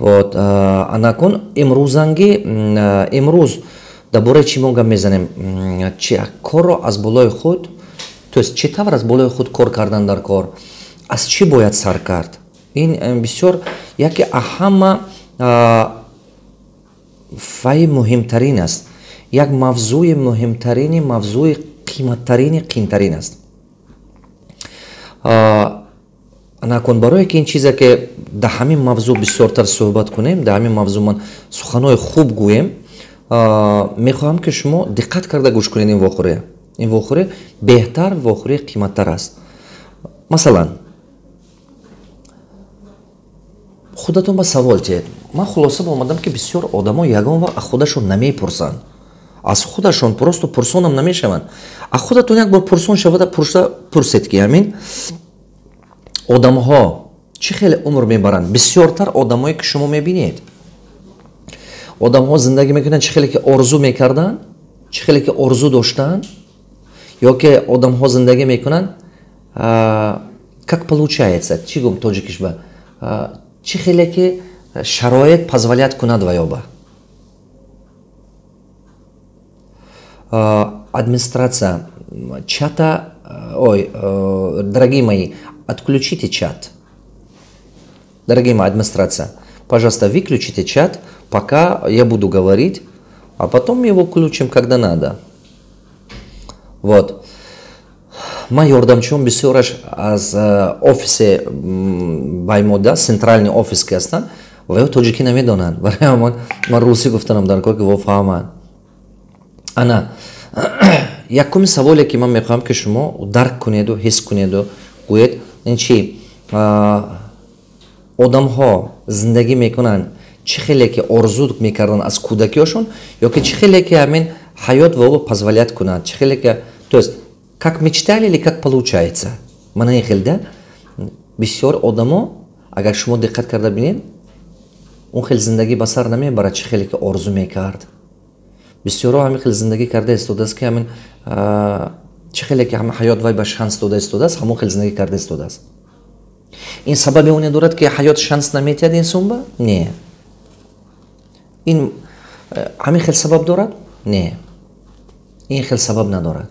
Вот анакун имрӯзанги имрӯз дар бораи чӣ мо гап мезанем? Чи корро аз болои худ, то есть чӣ тавр аз болои худ кор кардан дар кор, аз чӣ бояд сар кард? Ин бисёр яке ҳама вай муҳимтарин аст, як мавзӯи муҳимтарини, мавзӯи қиматтарини, қиинтарин аст. Накун, барое ки ин чизе ки дар ҳамин мавзӯъ бисёртар суҳбат кунем, дар ҳамин мавзӯъ ман суханҳои хуб гӯем, мехоҳам, ки шумо диққат карда гӯш кунед. Ин вохӯрӣ беҳтар, вохӯрии қиматтар аст. Масалан, худатон ба савол тиҳед. Ман хулоса ба омадам, ки бисёр одамо ягон вақт аз худашон намепурсанд, аз худашон просто пурсонам намешаванд. Аз худатон як бор пурсон шавада, пурсед, ки ҳамин одамҳо чӣ хеле умр мебаранд. Бисёртар одамое, ки шумо мебинед, одамҳо зиндагӣ мекунанд, чӣ хеле ки орзу мекарданд, чӣ хеле ки орзу доштанд, ё ки одамҳо зиндагӣ мекунанд, как получается, чӣ гум тоҷикишба, чӣ хеле ки шароит позволять кунад ва ёба. Администрация чата, ой, дорогие мои, отключите чат. Дорогие мои, администрация, пожалуйста, выключите чат, пока я буду говорить, а потом мы его включим, когда надо. Вот. Ман ёрдамчиён бисёраш аз офиси баймода, центральный офис ки ҳастанд, ва ё тоҷикӣ намедонанд, барои ҳамон ман русӣ гуфтанам дар кор, ки во фаҳманд. Ана якуми саволе, ки ман мехоҳам, ки шумо дарк кунеду ҳис кунеду гӯед, ин чи: одамҳо зиндагӣ мекунанд, чӣ хеле ки орзу мекарданд аз кӯдакиҳошон, ё ки чӣ хеле ки ҳамин ҳаёт ва позволять кунад, чӣ хеле ки, то есть как мечтали или как получается. Мана ин хел да бисёр одамо, агар шумо диққат карда бинед, он хел зиндагӣ ба сар намебарад, чӣ хеле ки орзу мекард. Бисёрҳо ҳамин хел зиндагӣ карда истодааст, ки ҳамин чӣ хеле ки ҳама ҳаёт вай ба шанс дода истодааст, ҳамон хел зиндагӣ карда истодааст. Ин сабаби оне дорад, ки ҳаёт шанс наметиҳад инсонба? Не, ин ҳамин хел сабаб дорад? Не, ин хел сабаб надорад.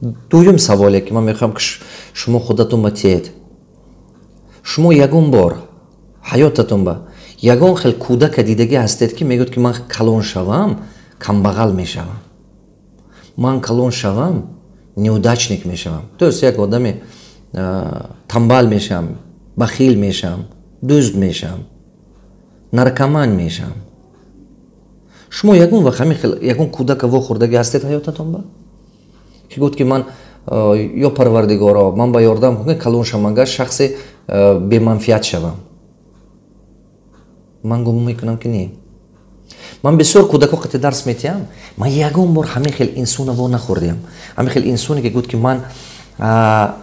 Дуюм саволе, ки ман мехоҳам, ки шумо худатон ба тиҳед: шумо ягон бор ҳаётатон ба ягон хел кӯдака дидагӣ ҳастед, ки мегӯяд, ки ман калон шавам, камбағал мешавам, ман калон шавам, неудачник мешавам, то есть як одами тамбал мешавам, бахил мешавам, дузд мешавам, наркоман мешавам? Шумо ягон вақт ҳамин хел ягон кӯдака вохӯрдагӣ ҳастед ҳаётатон ба, ки гуфт, ки ман, ё Парвардигоро, ман ба ёрдам кун, калон шавам, агар шахси беманфиат шавам? Ман гумон мекунам, ки не. Ман бисёр кӯдакҳо қати дарс метиҳам, ман ягон бор ҳамин хел инсона во нахӯрдиам, ҳамин хел инсоне, ки гуфт, ки ман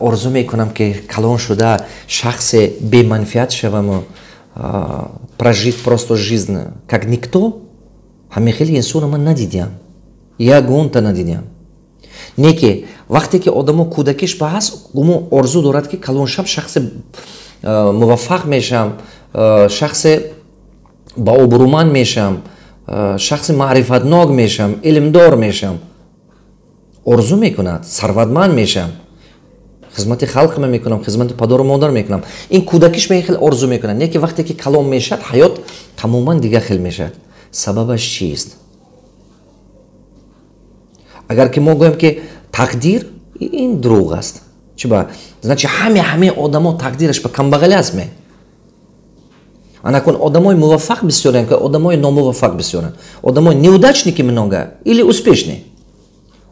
орзу мекунам, ки калон шуда шахсе беманфиат шаваму прожить просто жизнь как никто. Ҳамин хел инсона ман надидиам, ягонта надидиам. Не ки вақте ки одамо кӯдакиш ба ҳаст, гумон орзу дорад, ки калон шам, шахси муваффақ мешавам, шахси баобрӯманд мешавам, шахси маърифатнок мешавам, илмдор мешавам, орзу мекунад, сарватманд мешавам, хизмати халқама мекунам, хизмати падару модар мекунам. Ин кӯдакиш ба ин хел орзу мекунад. Не ки вақте ки калон мешавад, ҳаёт тамоман дигар хел мешавад. Сабабаш чист? Агар ки мо гӯем, ки тақдир, ин дурӯғ аст. Чиба? Значит, ҳаме одамо тақдираш ба камбағалӣ аст ме? Анакун одамои муваффақ бисёранд, ки одамои номуваффақ бисёранд? Одамои неудачники много или успешный?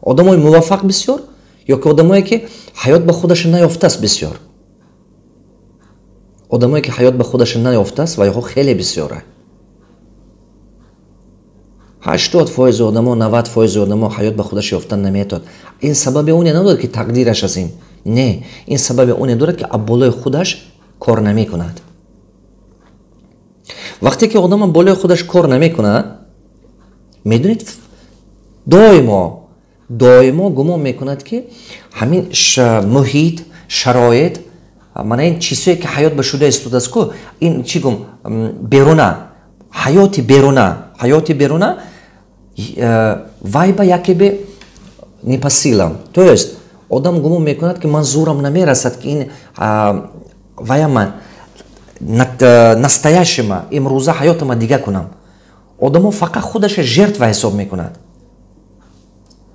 Одамои муваффақ бисёр ё ки одамое, ки ҳаёт ба худаша наёфтааст, бисёр? Одамое, ки ҳаёт ба худаша наёфтааст, ва ёҳо хеле бисёра. 80% одамо, 90% одамо ҳаёт ба худаш ёфтан наметавад. Ин сабаби оне надорад, ки тақдираш аз ин. Не, ин сабаби оне дорад, ки аз болои худаш кор намекунад. Вақте ки одам болои худаш кор намекунад, медонед, доимо доимо гумон мекунад, ки ҳамин муҳит, шароит. Мана ин чизҳое, ки ҳаёт ба шуда истодааст ку, ин чӣ гум, беруна, ҳаёти беруна, ҳаёти беруна вай ба яке бе не по силам. То есть одам гумон мекунад, ки ман зӯрам намерасад, ки ин вая ман настоящема имрӯза ҳаётама дига кунам. Одамо фақат худаша жертва ҳисоб мекунад.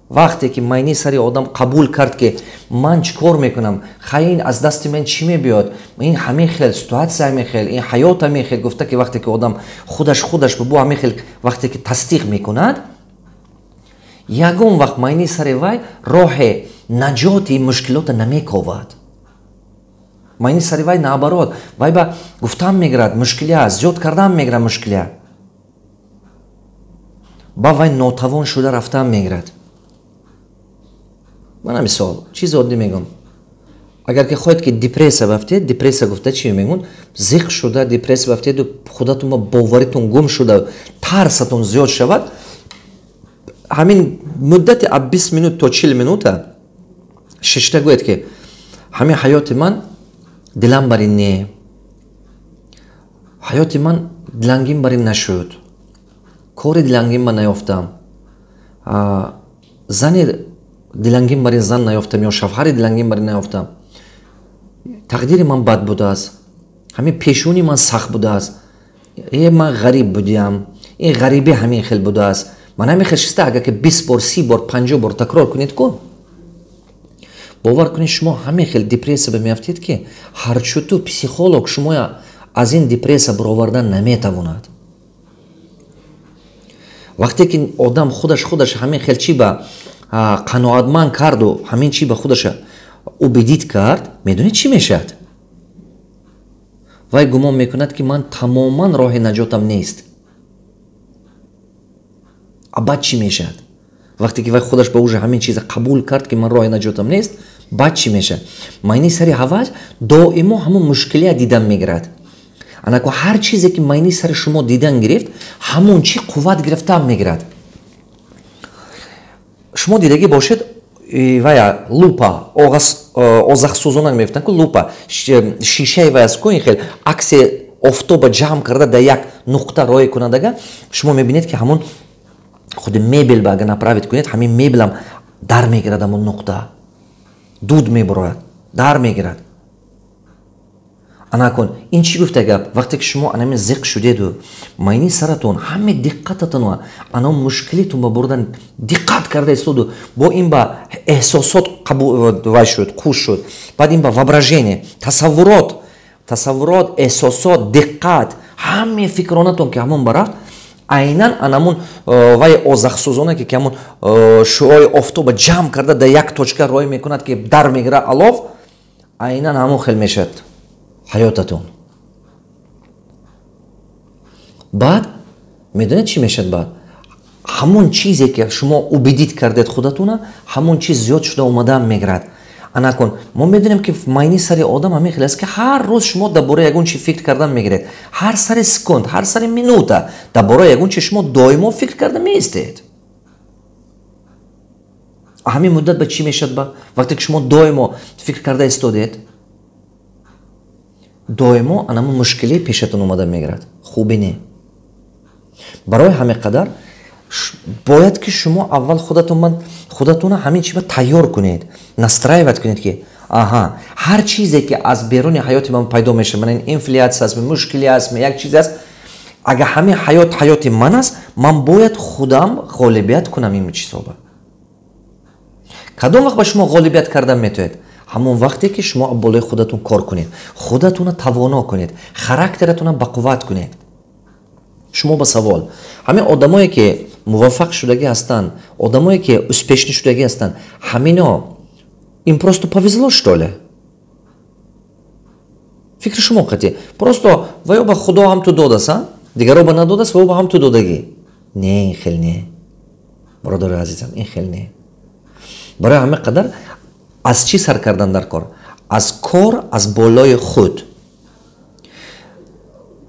Вақте ки майни сари одам қабул кард, ки ман чӣ кор мекунам, хай, ин аз дасти ман чӣ мебиёд, ин ҳамин хел ситуация, ҳамин хел ин ҳаёт, ҳамин хел гуфта, ки вақте ки одам худаш бо ҳамин хел вақте ки тасдиқ мекунад, ягон вақт майни сари вай роҳе наҷоти мушкилота намековад. Майни сари вай, наоборот, вай ба гуфтан мегирад, мушкилия зиёд кардан мегирад, мушкилия ба вай нотавон шуда рафтан мегирад. Мана мисол, чизи оддӣ мегӯм. Агар ки хоҳед, ки депрессия бафтед, депрессия гуфта чи мегӯн, зиқ шуда депрессия бафтеду худатон ба боваритон гум шуда, тарсатон зиёд шавад, ҳамин муддати аз 20 минут то 40 минута шишта гӯед, ки ҳамин ҳаёти ман дилам барин не, ҳаёти ман дилангин барин нашуд, кори дилангин ман наёфтам, зани дилангин барин зан наёфтам ё шавҳари дилангин барин наёфтам, тақдири ман бад будааст, ҳамин пешони ман сахт будааст, ман ғариб будиам, ин ғарибӣ ҳамин хел будааст. Ман ҳамин хел шиста, агар ки 20 бор, 30 бор, 50 бор такрор кунед ку, бовар кунед, шумо ҳамин хел депрессия ба меафтед, ки ҳарчуту психолог шумоя аз ин депрессия баровардан наметавонад. Вақте ки одам худаш ҳамин хел чӣ ба қаноатманд карду, ҳамин чӣ ба худаша убедить кард, медонед, чӣ мешавад? Вай гумон мекунад, ки ман тамоман роҳи наҷотам нест. А баъд чӣ мешавад? Вақте ки вай худаш ба уже ҳамин чиза қабул кард, ки ман роҳи наҷотам нест, баъд чӣ мешавад? Майни сари ҳавас доимо ҳамон мушкилия дидан мегирад. Анако ҳар чизе, ки майни сари шумо дидан гирифт, ҳамон чӣ қувват гирифтан мегирад. Шумо дидагӣ бошед, вая лупа, озахсӯзонак мегуфтанд ку, лупа, шишаи вай аст ку, ин хел акси офтоба ҷамъ карда дар як нуқта роя кунадага. Шумо мебинед, ки ҳамон худи мебел ба агар направить кунед, ҳамин мебелам дар мегирад, ҳамон нуқта дуд мебурояд, дар мегирад. Анакун ин чӣ гуфта гап? Вақте ки шумо анами зиқ шудеду майни саратон ҳаме диққататон ана мушкилитон ба бурдан диққат карда истоду, бо ин ба эҳсосот вай шуд, қуш шуд, баъд ин ба воображение, тасаввурот, эҳсосот, диққат, ҳаме фикронатон ки ҳамон ба рафт, айнан анамун вай озахсӯзоне, ки ҳамон шуои офтоба ҷамъ карда дар як точка рой мекунад, ки дар мегирад алов, айнан ҳамон хел мешавад ҳаётатон. Баъд медонед, чӣ мешавад? Баъд ҳамон чизе, ки шумо убедить кардед худатона, ҳамон чиз зиёд шуда омадан мегирад. Анакун мо медонем, ки майни сари одам ҳамин хел аст, ки ҳар рӯз шумо дар бораи ягон чи фикр кардан мегиред. Ҳар сари секунд, ҳар сари минута дар бораи ягон чи шумо доимо фикр карда меистед. Ҳамин муддат ба чӣ мешавад? Ба вақте ки шумо доимо фикр карда истодед, доимо анамун мушкилӣ пешатон омада мегирад, хубе не. Барои ҳамин қадар бояд, ки шумо аввал худатона ҳамин чиба тайёр кунед, настраивать кунед, ки аҳа, ҳар чизе, ки аз беруни ҳаёти ман пайдо мешавад, ман инфляция аст, мушкилӣ аст, як чиз аст, агар ҳамин ҳаёт ҳаёти ман аст, ман бояд худам ғолибият кунам ин чизҳоба. Кадом вақт ба шумо ғолибият кардан метавонед? Ҳамон вақте, ки шумо болои худатон кор кунед, худатона тавоно кунед, характератона бақувват кунед. Шумо ба савол: ҳамин одамое, ки муваффақ шудагӣ ҳастанд, одамое, ки успешный шудагӣ ҳастанд, ҳамино им просто повезло, что ли? Фикри шумо қатӣ, просто ва ё ба Худо ҳам ту додааст, дигаро ба надодааст, ва ё ба ҳам ту додагӣ? Не, ин хел не, бародари азизам, ин хел не. Барои ҳамин қадар аз чӣ сар кардан дар кор? Аз кор аз болои худ.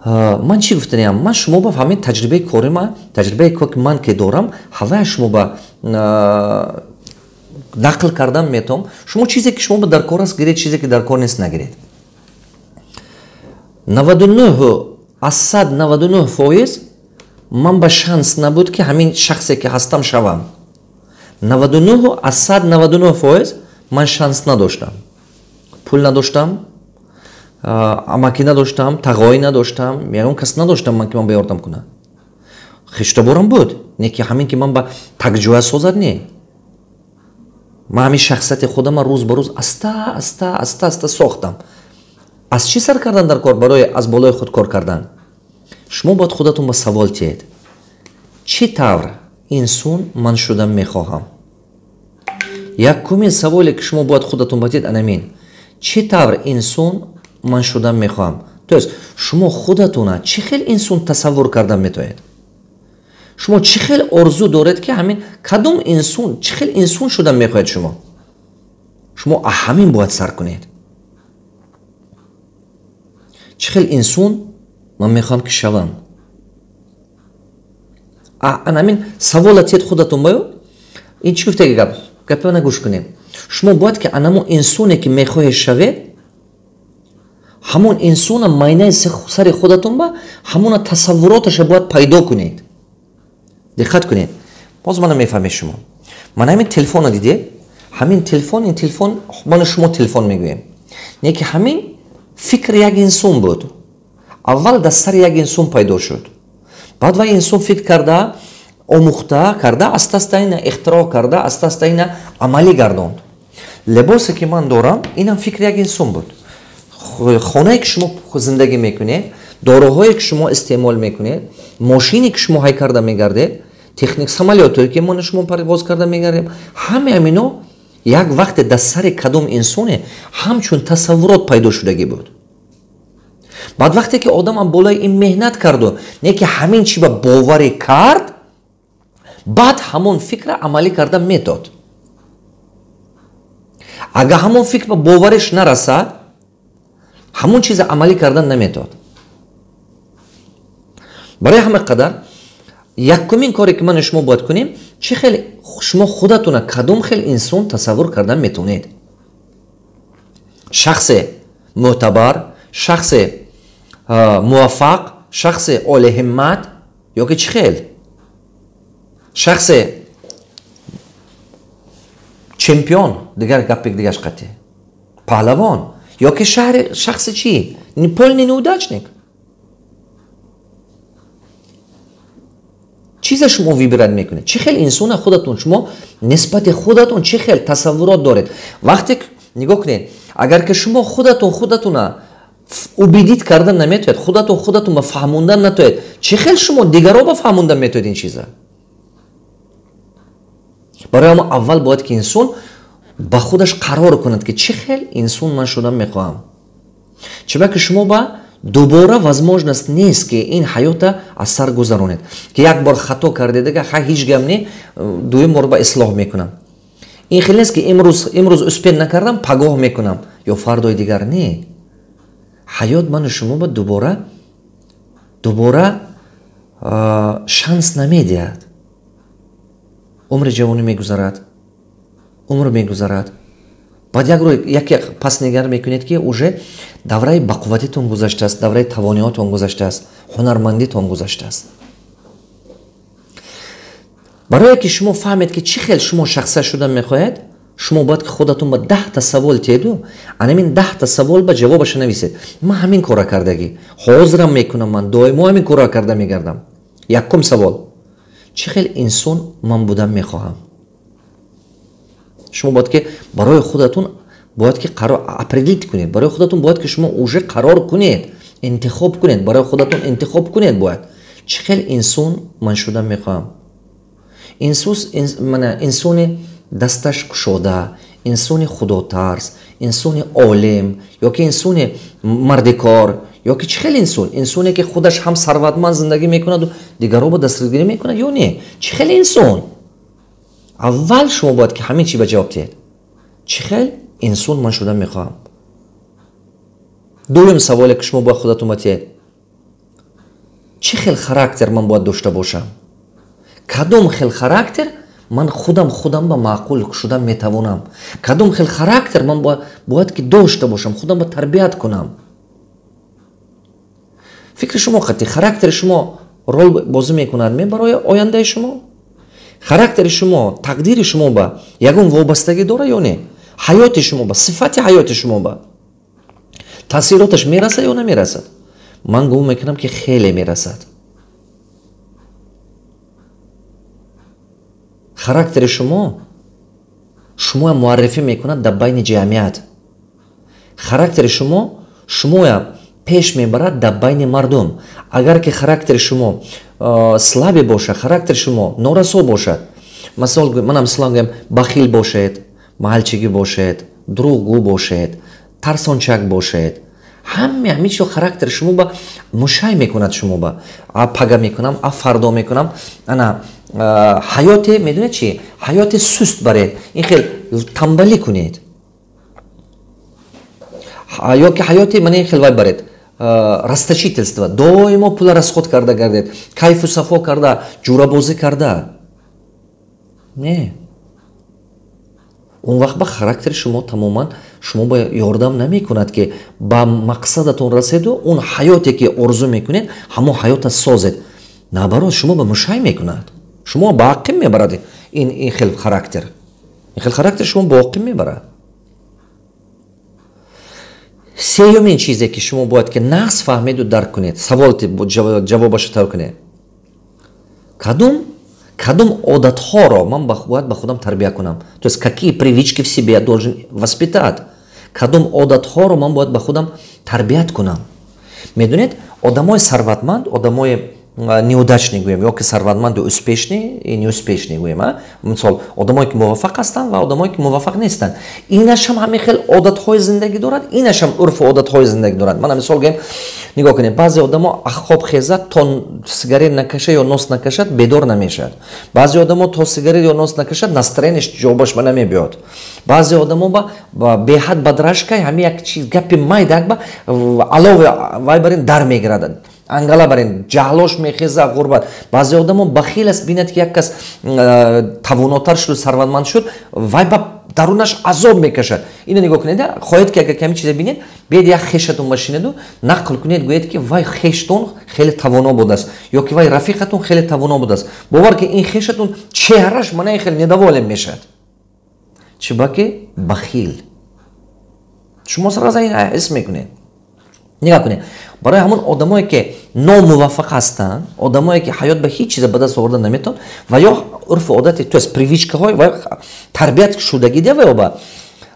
Ман чӣ гуфтаниям? Ман шумо ба ҳамин таҷрибаи кори ман, таҷрибаи кор, ки ман ке дорам, ҳавая шумо ба нақл кардан метавом. Шумо чизе, ки шумо ба дар кор аст, гиред, чизе, ки дар кор нест, нагиред. 99 аз 199% ман ба шанс набуд, ки ҳамин шахсе, ки ҳастам, шавам. 99 аз 199% ман шанс надоштам, пул надоштам, амакӣ надоштам, тағоӣ надоштам, ягон кас надоштам ман, ки ман ба ёрдам кунам. Хештаборам буд, не ки ҳамин ки ман ба такҷоя созад, не. Ман ҳамин шахсияти худама рӯз ба рӯз аста аста, аста аста сохтам. Аз чӣ сар кардан дар кор? Барои аз болои худ кор кардан шумо бояд худатон ба савол тиҳед: чӣ тавр инсон ман шудан мехоҳам? Якумин саволе, ки шумо бояд худатон ба тиҳед, анамин: чӣ тавр инсон ман шудан мехоҳам? То есть шумо худатона чӣ хел инсон тасаввур кардан метавонед? Шумо чӣ хел орзу доред, ки ҳамин кадом инсон, чӣ хел инсон шудан мехоҳед шумо? Шумо ҳамин бояд сар кунед: чӣ хел инсон ман мехоҳам, ки шавам? Анамин савола тиҳед худатон баё. Ин чӣ гуфтаги гап? Гапи мана гӯш кунем. Шумо бояд ки анамо инсоне, ки мехоҳед шавед, ҳамон инсона майнаи сари худатон ба ҳамона тасаввуроташа бояд пайдо кунед. Диққат кунед, боз мана мефаҳмед шумо. Мана ҳамин телефона дидед? Ҳамин телефон, ин телефон, мана шумо телефон мегӯем, не ки ҳамин фикри як инсон буд. Аввал дар сари як инсон пайдо шуд, баъд вай инсон фикр карда, омӯхта карда, аста аста ина ихтироъ карда, аста аста ина амалӣ гардонд. Либосе, ки ман дорам, инам фикри як инсон буд. Хонае, ки шумо зиндагӣ мекунед, доруҳое, ки шумо истеъмол мекунед, мошине, ки шумо ҳай карда мегардед, техник, самолётое, ки мо шумо парвоз карда мегардем, ҳамаи ҳамино як вақте дар сари кадом инсоне ҳамчун тасаввурот пайдо шудагӣ буд. Баъд вақте ки одамам болои ин меҳнат карду, не ки ҳамин чи ба боварӣ кард, баъд ҳамон фикра амалӣ карда метод. Агар ҳамон фикр ба бовариш нарасад, ҳамон чиза амалӣ кардан наметод. Барои ҳама қадар якумин коре, ки ману шумо бояд кунем: чӣ хел шумо худатона, кадом хел инсон тасаввур кардан метавонед? Шахсе мӯътабар, шахсе муваффақ, шахсе олиҳиммат ё ки чӣ хел шахсе чемпион, дигар гапи дигаш қатъи паҳлавон, ё ки шахси чӣ, полный неудачник? Чиза шумо выбирать мекунед? Чӣ хел инсона худатон, шумо нисбати худатон чӣ хел тасаввурот доред? Вақте нигоҳ кунед, агар ки шумо худатон худатона убедить кардан наметавонед, худатон худатон ба фаҳмондан натавонед, чӣ хел шумо дигаро ба фаҳмондан метавонед ин чиза? Барои ҳамо аввал бояд, ки инсон ба худаш қарор кунад, ки чӣ хел инсон ман шудан мехоҳам. Чиба ки шумо ба дубора возможность нест, ки ин ҳаёта аз сар гузаронед, ки як бор хато кардедага, ха, ҳеҷ гап не, дуюм бор ба ислоҳ мекунам. Ин хел нест, ки имрӯз успеть накардам, пагоҳ мекунам ё фардои дигар. Не, ҳаёт ману шумо ба дубора шанс намедиҳад. Умри ҷавонӣ мегузарад, умр мегузарад, баъд як рӯз яке пас нигар мекунед, ки уже давраи бақувватитон гузаштааст, давраи тавониҳотон гузаштааст, ҳунармандитон гузаштааст. Барое ки шумо фаҳмед, ки чӣ хел шумо шахсия шудан мехоҳед, шумо бояд, ки худатон ба 10-та савол тиҳеду анамин 10-та савол ба ҷавобаша нависед. Ман ҳамин кора кардагӣ, ҳозирам мекунам, ман доимо ҳамин кора карда мегардам. Якум савол: чӣ хел инсон ман будан мехоҳам? Шумо бояд, ки барои худатон бояд, ки қарор определить кунед. Барои худатон бояд, ки шумо уже қарор кунед, интихоб кунед, барои худатон интихоб кунед бояд: чӣ хел инсон ман шудан мехоҳам? Инсони дасташ кушода, инсони худотарс, инсони олим ё ки инсони мардикор, ё ки чӣ хел инсон? Инсоне, ки худаш ҳам сарватманд зиндагӣ мекунаду дигарро ба дастгирӣ мекунад, ё не? Чӣ хел инсон? Аввал шумо бояд, ки ҳамин чи ба ҷавоб диҳед: чӣ хел инсон ман шудан мехоҳам? Дуюм саволе, ки шумо бояд худатон батиҳед: чӣ хел характер ман бояд дошта бошам? Кадом хел характер ман худам ба маъқул шудан метавонам? Кадом хел характер ман бояд, ки дошта бошам, худам ба тарбият кунам? Фикри шумо қати характери шумо рол бозӣ мекунад ме барои ояндаи шумо? Характери шумо тақдири шумо ба ягон вобастагӣ дора ё не? Ҳаёти шумо ба, сифати ҳаёти шумо ба таъсироташ мерасад ё намерасад? Ман гумон мекунам, ки хеле мерасад. Характери шумо шумоя муаррифӣ мекунад дар байни ҷамъият. Характери шумо шумоя пеш мебарад дар байни мардум. Агар ки характери шумо слабый бошад, характери шумо норасо бошад, масалан, манам мисол гӯям, бахил бошед, маҳалчигӣ бошед, дурӯғгӯ бошед, тарсончак бошед, ҳаме ҳамин чизо характери шумо ба мушай мекунад. Шумо ба а пага мекунам, а фардо мекунам. Ана ҳаёте, медонед чи, ҳаёте суст баред, ин хел тамбалӣ кунед, ё ки ҳаёти мана ин хел вай баред, расточительство, доимо пула расход карда гардед, кайфу сафо карда, ҷурабозӣ карда. Не, он вақт ба характери шумо тамоман шумо ба ёрдам намекунад, ки ба мақсадатон раседу он ҳаёте, ки орзу мекунед, ҳамон ҳаёта созед. Наоборот, шумо ба мушай мекунад, шумо ба ақим мебарад. Ин хел характер, ин хел характер шумо ба оқим мебарад. Сеюмин чизе, ки шумо бояд ки нағз фаҳмеду дарк кунед, савол ҷавобашо тайёр кунед: кадом одатҳоро ман бояд ба худам тарбия кунам? То есть какие привычки в себе я должен воспитать? Кадом одатҳоро ман бояд ба худам тарбият кунам? Медонед, одамои сарватманд, одамои неудачный гӯем, ё ки сарватманду успешный и неуспешный гӯем, мисол, одамое ки муваффақ ҳастанд ва одамое ки муваффақ нестанд, инашам ҳамин хел одатҳои зиндагӣ дорад, инашам урфу одатҳои зиндагӣ дорад. Мана мисол гӯем, нигоҳ кунед, баъзе одамо хоб хезад, то сигарет накашад ё нос накашад, бедор намешавад. Баъзе одамо то сигарет ё нос накашад, настроение ш ҷобаш ба намебиёд. Баъзе одамо ба беҳад бадрашкай, ҳамин як чиз, гапи майдак ба алови вай барин дар мегирад, ангала барин ҷаҳлош мехеза, ғурбат. Баъзе одамо бахил аст, бинад, ки як кас тавонотар шуду сарватманд шуд, вай ба дарунаш азоб мекашад. Ино нигоҳ кунед, хоҳед ки агар ками чиза бинед, биед як хешатон башинеду нақл кунед, гӯед, ки вай хештон хеле тавоно будааст ё ки вай рафиқатон хеле тавоно будааст. Бовар ки ин хешатон чеҳраш манаи хеле недоволен мешавад. Чиба ки бахил. Шумо сразу ин ҳис мекунед. Нигоҳ кунед, барои ҳамон одамое, ки номуваффақ ҳастанд, одамое, ки ҳаёт ба ҳеҷ чиза ба даст оварда наметавон, ва ё урфу одати, то есть привычка ҳои ва тарбият шудагида, ва ё ба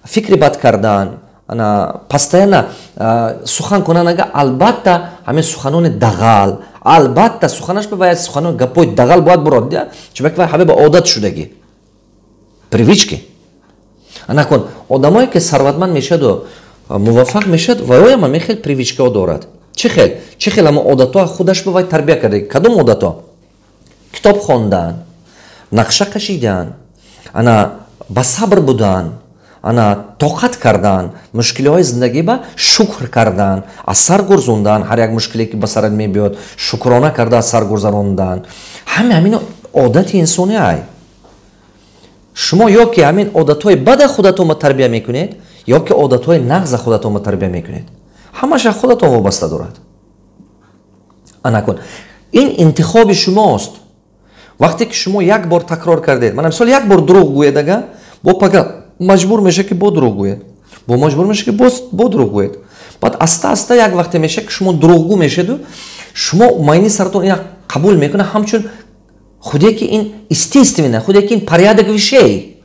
фикри бад кардан, ана постоянно сухан кунан, ага албатта ҳамин суханони дағал, албатта суханаш ба вай суханони гапои дағал бояд бурод, чунки вай ҳаме ба одат шудагӣ, привычки. Анакун одамое, ки сарватманд мешаду муваффақ мешавад, ваёям ҳамин хел привычка ҳо дорад. Чӣ хел, чӣ хел ҳама одатҳо худаш ба вай тарбия карда? Кадом одатҳо? Китоб хондан, нақша кашидан, ана ба сабр будан, ана тоқат кардан, мушкилиҳои зиндагӣ ба шукр кардан, аз сар гурзондан, ҳар як мушкиле, ки ба сарат мебиёд, шукрона карда аз сар гузарондан. Ҳаме ҳамино одати инсони ай. Шумо ё ки ҳамин одатҳои бада худатонба тарбия мекунед, ё ки одатҳои нағза худатонба тарбия мекунед. Ҳамаша худатон вобаста дорад. Анакун ин интихоби шумост. Вақте ки шумо як бор такрор кардед, мана мисол, як бор дурӯғ гӯед, ага бо пага маҷбур мешавед, ки бо дурӯғ гӯед, бо маҷбур мешавед, ки бо дурӯғ гӯед. Баъд аста аста як вақте мешавад, ки шумо дурӯғгӯ мешаведу шумо майни саратон ина қабул мекунад ҳамчун худе ки ин естественно, худе ки ин порядок вещей.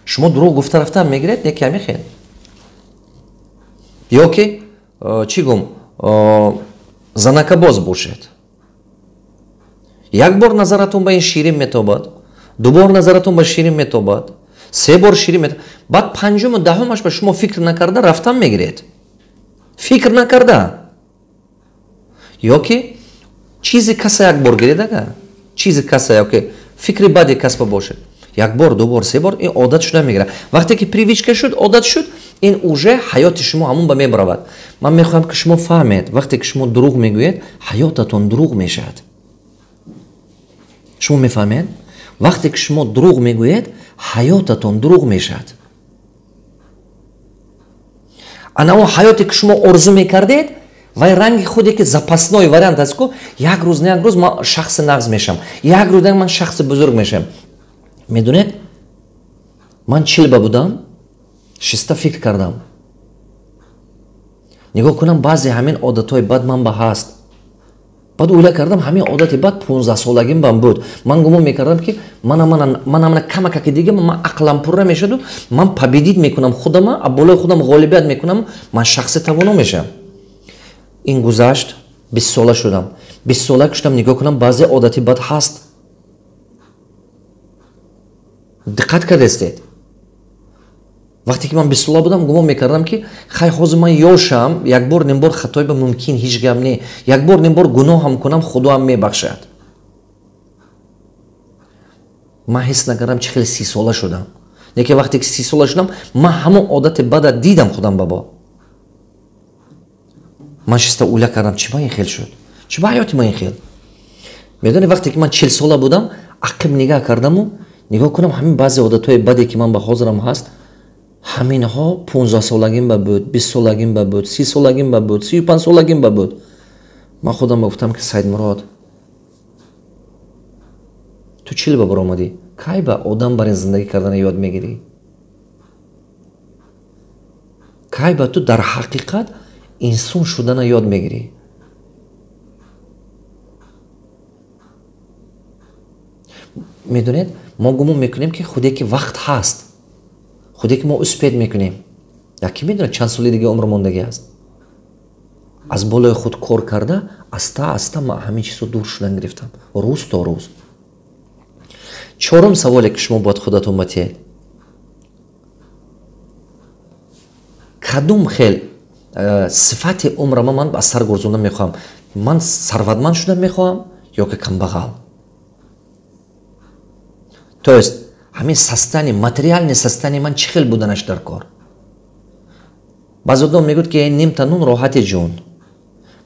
Шумо дурӯғ гуфта рафтан мегиред, не ки ҳамин хел. Ё ки чӣ гум, занакабоз бошед, як бор назаратон ба ин ширин метобад, ду бор назаратон ба ширин метобад, се бор ширин метобад, баъд панҷуму даҳумаш ба шумо фикр накарда рафтан мегиред, фикр накарда. Ё ки чизи каса як бор гиред, ага чизи каса ё ки фикри бади касба бошед, як бор, ду бор, се бор, ин одат шуда мегирад. Вақте ки привычка шуд, одат шуд, ин уже ҳаёти шумо ҳамон ба мебаравад. Ман мехоҳам, ки шумо фаҳмед: вақте ки шумо дурӯғ мегӯед, ҳаётатон дурӯғ мешавад. Шумо мефаҳмед? Вақте ки шумо дурӯғ мегӯед, ҳаётатон дурӯғ мешавад. Ана он ҳаёте, ки шумо орзу мекардед, Вай ранги худе ки запасной вариант аст ку, як рӯз на як рӯз ман шахси нағз мешавам, як рӯз ман шахси бузург мешавам. Медонед, ман 40 ба будам, шиста фикр кардам, нигоҳ кунам, баъзе ҳамин одатҳои бад ман ба ҳаст. Баъд ӯйла кардам, ҳамин одати бад 15-солагим бам буд. Ман гумон мекардам, ки манамана камакаки дига ман ақлам пурра мешаду, ман победить мекунам худама, а болои худам ғолибият мекунам, ман шахси тавоно мешавам. Ин гузашт, 20-сола шудам. 20-сола шудам, нигоҳ кунам, баъзе одати бад ҳаст. Диққат кардестед, вақте ки ман 20-сола будам, гумон мекардам, ки хай, ҳозир ман ёшам, якбор нимбор хатои ба мумкин, ҳеҷ гап не, якбор нимбор гуноҳам кунам, худоам мебахшад. Ман ҳис накардам, чӣ хеле 30-сола шудам. Лекин вақте ки 30-сола шудам, ман ҳамон одати бада дидам худам бабо. Ман шиста ӯйла кардам, чӣ ба ин хел шуд, чӣ ба ҳаёти ман ин хел. Медони, вақте ки ман 40-сола будам, ақиб нигаҳ кардаму нигоҳ кунам, ҳамин баъзе одатҳои баде ки ман ба ҳозирам ҳаст, ҳаминҳо 15-солагим ба буд, 20-солагим ба буд, 30-солагим ба буд, 35-солагим ба буд. Ман худам гуфтам, ки Саидмурод, ту 40 ба баромадӣ, кай ба одам бар ин зиндагӣ кардана ёд мегирӣ? Кай ба ту дар ҳақиқат инсон шудана ёд мегирӣ? Медонед, мо гумон мекунем, ки худе ки вақт ҳаст, худе ки мо успеть мекунем. Яке медонад, чанд соли дига умр мондагӣ аст. Аз болои худ кор карда, аста аста ман ҳамин чизо дур шудан гирифтам, рӯз то рӯз. Чорум саволе, ки шумо бояд худатон батиҳед: кадом хел сифати умрама ман аз сар гурзондан мехоҳам? Ман сарватманд шудан мехоҳам ё ки камбағал? То есть ҳамин состояние, материальный состояние ман чӣ хел буданаш дар кор? Баъзе одам мегӯяд, ки нимта нун роҳати ҷон.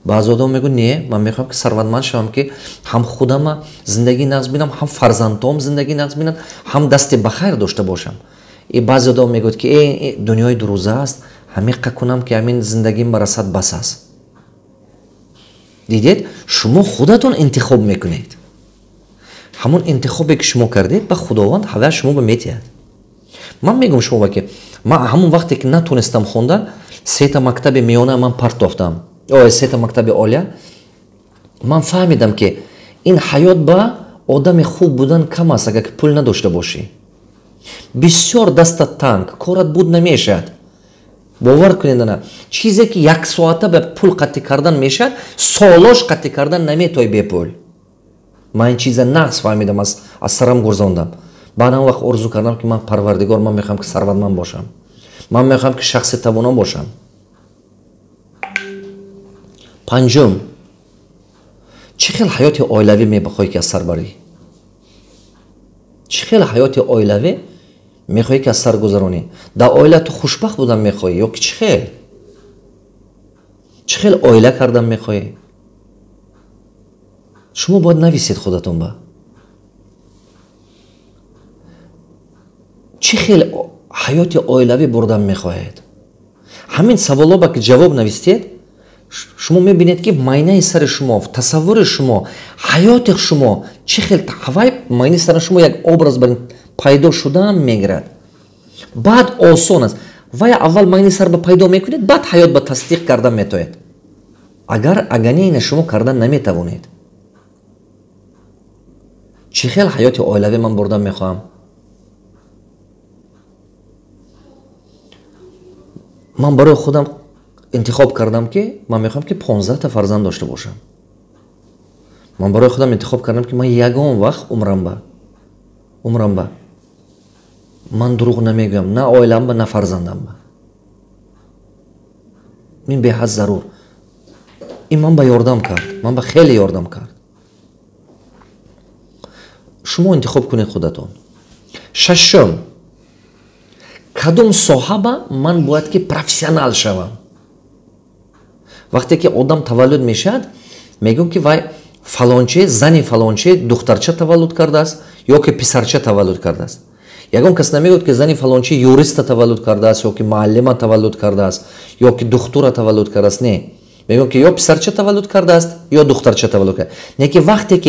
Баъзе одам мегӯяд, не, ман мехоҳам, ки сарватманд шавам, ки ҳам худама зиндагӣ нағз бинам, ҳам фарзандҳоам зиндагӣ нағз бинанд, ҳам дасти ба хайр дошта бошам. И баъзе одам мегӯяд, ки дунёи дурӯза аст, ҳамиқа кунам, ки ҳамин зиндагим барасад, бас аст. Дидед, шумо худатон интихоб мекунед. Ҳамон интихобе, ки шумо кардед, ба Худованд ҳавая шумо ба метиҳад. Ман мегӯм шумо, ки ман ҳамон вақте ки натонистам хондан, сета мактаби миёна ман партофтам, сета мактаби олия, ман фаҳмидам, ки ин ҳаёт ба одами хуб будан кам аст, агар ки пул надошта бошӣ. Бисёр дастат танг, корат буд намешавад. Бовар кунед, ана чизе, ки як соата ба пул қатъӣ кардан мешавад, солош қатъӣ кардан наметои бепул. Ман ин чиза нағз фаҳмидам, аз сарам гурзондам. Баъд он вақт орзу кардам, ки ман, Парвардигор, ман мехоҳам, ки сарватманд бошам, ман мехоҳам, ки шахси тавоно бошам. Панҷум: чӣ хел ҳаёти оилавӣ мехоҳӣ, ки аз сар барӣ? Чӣ хел ҳаёти оилавӣ мехоҳӣ, ки аз сар гузаронӣ? Дар оила ту хушбахт будан мехоҳӣ ё ки чӣ хел? Чӣ хел оила кардан мехоҳӣ? Шумо бояд нависед худатон ба чӣ хел ҳаёти оилавӣ бурдан мехоҳед. Ҳамин саволоба ки ҷавоб навистед, шумо мебинед, ки майнаи сари шумо, тасаввури шумо, ҳаёти шумо чӣ хел, ҳавай майнаи сари шумо як образ пайдо шудаам мегирад. Баъд осон аст. Вай аввал майнаи сар ба пайдо мекунед, баъд ҳаёт ба тасдиқ кардан метоед. Агар агане ина шумо кардан наметавонед. Чӣ хел ҳаёти оилавӣ ман бурдан мехоҳам? Ман барои худам интихоб кардам, ки ман мехоҳам, ки 15-та фарзанд дошта бошам. Ман барои худам интихоб кардам, ки ман ягон вақт умрамба ман дурӯғ намегӯям, на оиламба, на фарзандамба. Ин беҳад зарур. Ин ман ба ёрдам кард, ман ба хеле ёрдам кард. Шумо интихоб кунед худатон. Шашум: кадом соҳаба ман бояд ки профессионал шавам? Вақте ки одам таваллуд мешавад, мегӯм, ки вай фалонче, зани фалонче духтарча таваллуд кардааст ё ки писарча таваллуд кардааст. Ягон кас намегӯяд, ки зани фалонче юриста таваллуд кардааст ё ки муаллима таваллуд кардааст, ё ки духтура таваллуд кардааст. Не, Мегӯям, ки ё писарча таваллуд кардааст, ё духтарча таваллуд кард. Не ки вақте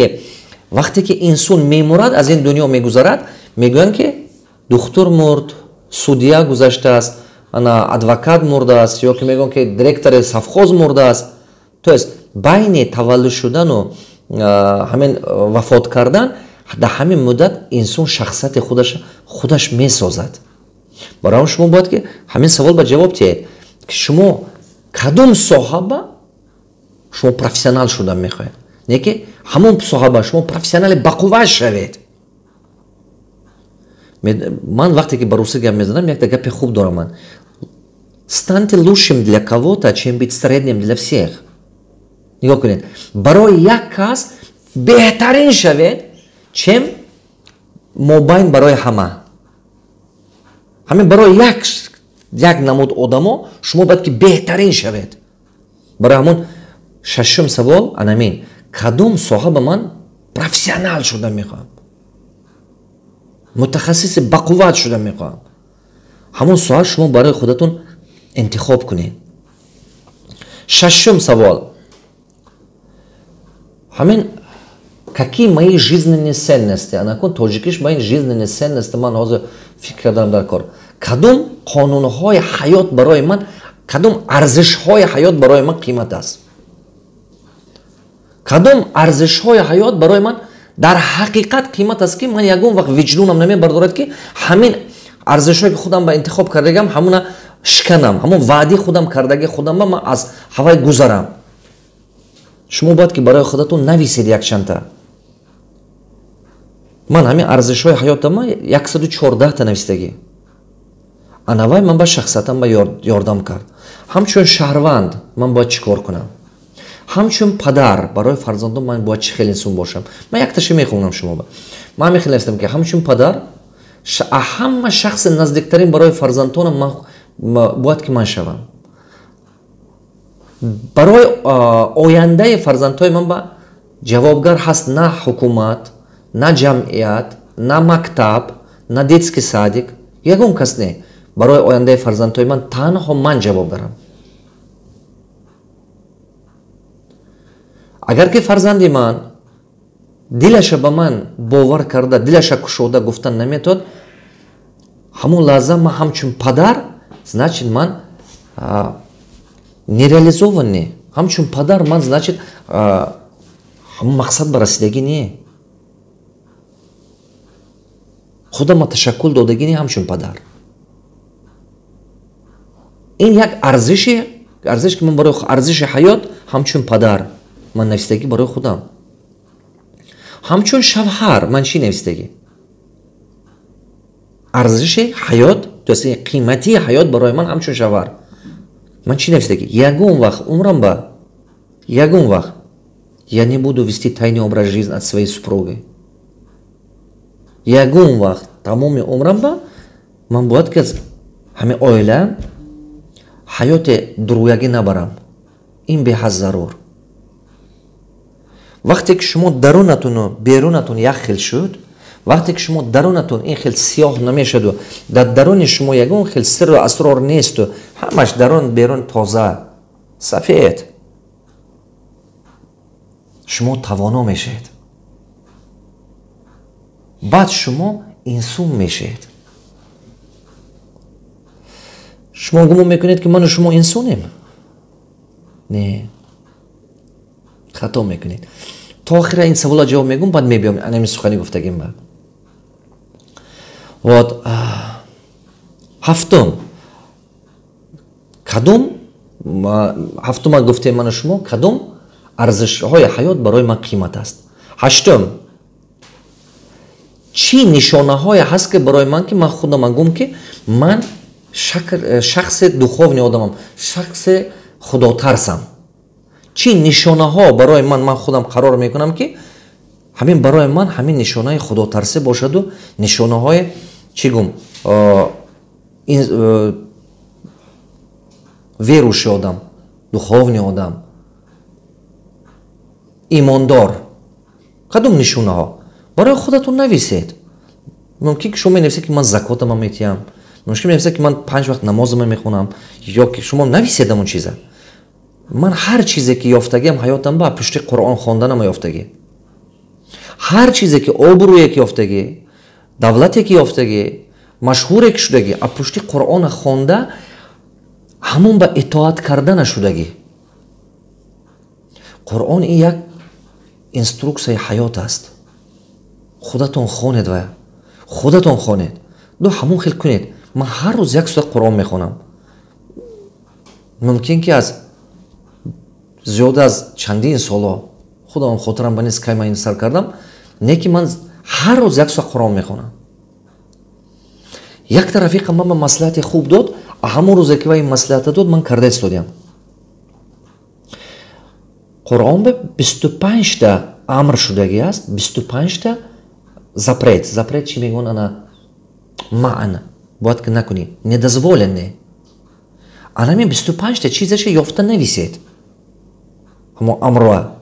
ки инсон мемурад, аз ин дунё мегузарад, мегӯянд, ки духтур мурд, судья гузаштааст, ана адвокат мурдааст, ё ки мегӯянд, ки директори совхоз мурдааст. То есть байни таваллуд шудану ҳамин вафот кардан, дар ҳамин муддат инсон шахсияти худаш худаш месозад. Барои ҳам шумо бояд ки ҳамин савол ба ҷавоб диҳед, ки шумо кадом соҳаба шумо профессионал шудан мехоҳед, не ки ҳамон соҳаба шумо профессионали бақувват шавед. Ман вақте ки ба русӣ гап мезанам, якта гапи хуб дорам ман: «Станьте лучшим для кого-то, чем быть средним для всех». Нигоҳ кунед, барои як кас беҳтарин шавед, чем мобайн барои ҳама. Ҳамин барои як намуд одамо шумо бояд ки беҳтарин шавед. Барои ҳамон шашум савол анамин: кадом соҳа ба ман профессионал шуда мехоҳам, мутахассиси бақувват шуда мехоҳам? Ҳамон соҳа шумо барои худатон интихоб кунед. Шашум савол ҳамин: какие мои жизненные ценности? Анакун тоҷикиш ба ин жизненные ценности ман ҳозир фикр кардам дар кор: кадом қонунҳои ҳаёт барои ман, кадом арзишҳои ҳаёт барои ман қимат аст, кадом арзишҳои ҳаёт барои ман дар ҳақиқат қимат аст, ки ман ягон вақт виҷдонам намебардорад, ки ҳамин арзишҳое ки худам ба интихоб кардагиам, ҳамуна шиканам, ҳамон ваъди худам кардаги худам ба ман аз ҳавай гузарам. Шумо бояд ки барои худатон нависед якчандта. Ман ҳамин арзишҳои ҳаётама 114-та навистагӣ. Анавай ман ба шахсиятам ба ёрдам кард. Ҳамчун шаҳрванд ман бояд чӣ кор кунам, ҳамчун падар барои фарзандон ман бояд чӣ хел инсон бошам? Ман якташа мехонам шумо ба. Ман ҳамин хел навистам, ки ҳамчун падар ҳама шахси наздиктарин барои фарзандонам ман бояд ки ман шавам. Барои ояндаи фарзандҳои ман ба ҷавобгар ҳаст на ҳукумат, на ҷамъият, на мактаб, на детский садик, ягон кас не. Барои ояндаи фарзандҳои ман танҳо ман ҷавобгарам. Агар ки фарзанди ман дилаша ба ман бовар карда, дилаша кушода гуфтан наметавад, ҳамон лаҳза ман ҳамчун падар, значит, ман нереализованный ҳамчун падар, ман, значит, ҳамон мақсад ба расидагӣ не, худама ташаккул додагӣ не ҳамчун падар. Ин як арзиш, ки ман барои арзиши ҳаёт ҳамчун падар ман навистагӣ барои худам. Ҳамчун шавҳар ман чӣ навистагӣ? Арзиши ҳаёт, то есть қиматии ҳаёт барои ман ҳамчун шавҳар ман чӣ навистагӣ? Ягон вақт умрам ба, ягон вақт я не буду вести тайный образ жизни от своей супруги. Ягон вақт тамоми умрам ба ман бояд ки аз ҳамин оила ҳаёти дурӯягӣ набарам. Ин беҳад зарур. Вақте ки шумо дарунатуну берунатун як хел шуд, вақте ки шумо дарунатун ин хел сиёҳ намешаду, дар даруни шумо ягон хел сирру асрор несту, ҳамаш дарун берун тоза, сафед, шумо тавоно мешавед, баъд шумо инсон мешавед. Шумо гумон мекунед, ки ману шумо инсонем? Не, хато мекунед. То охира ин савола ҷавоб мегӯм, баъд мебиём анами сухани гуфтагим ба. Вот ҳафтум, кадом ҳафтума гуфтем ману шумо: кадом арзишҳои ҳаёт барои ман қимат аст. Ҳаштум: чӣ нишонаҳое ҳаст, ки барои ман, ки ман худама гум, ки ман шахси духовный одамам, шахси худотарсам? Чӣ нишонаҳо барои ман худам қарор мекунам, ки ҳамин барои ман ҳамин нишонаи худотарсӣ бошаду нишонаҳои чӣ гум, верующий одам, духовный одам, имондор? Кадом нишонаҳо барои худатон нависед. Мумкин ки шумо менависед, ки ман закотама метиҳам, мумкин менависед, ки ман панҷ вақт намозама мехонам, ё ки шумо нависед ҳамон чиза. Ман ҳар чизе ки ёфтагиам ҳаётам ба пушти Қуръон хонданам ёфтагӣ. Ҳар чизе ки обрӯе ки ёфтагӣ, давлате ки ёфтагӣ, машҳуре ки шудагӣ, а пушти Қуръона хонда ҳамон ба итоат кардана шудагӣ. Қуръон ин як инструксияи ҳаёт аст. Худатон хонед ва худатон хонед. Ду ҳамон хел кунед. Ман ҳар рӯз як соат Қуръон мехонам. Мумкин ки аз зиёда аз чандин соло худам хотирам ба нест кай ман ин сар кардам, не ки ман ҳар рӯз як соат Қуръон мехонам. Якта рафиқам ман ба маслиҳати хуб дод, а ҳамон рӯзе ки вай ин маслиҳата дод, ман карда истодиям. Қуръон ба 25та амр шудагӣ аст, 25та запрет. Запрет чӣ мегӯянд? Ана маъна бояд ки накунӣ, недозволенное. Анами 25та чизаша ёфта нависед. Ҳамо амроа.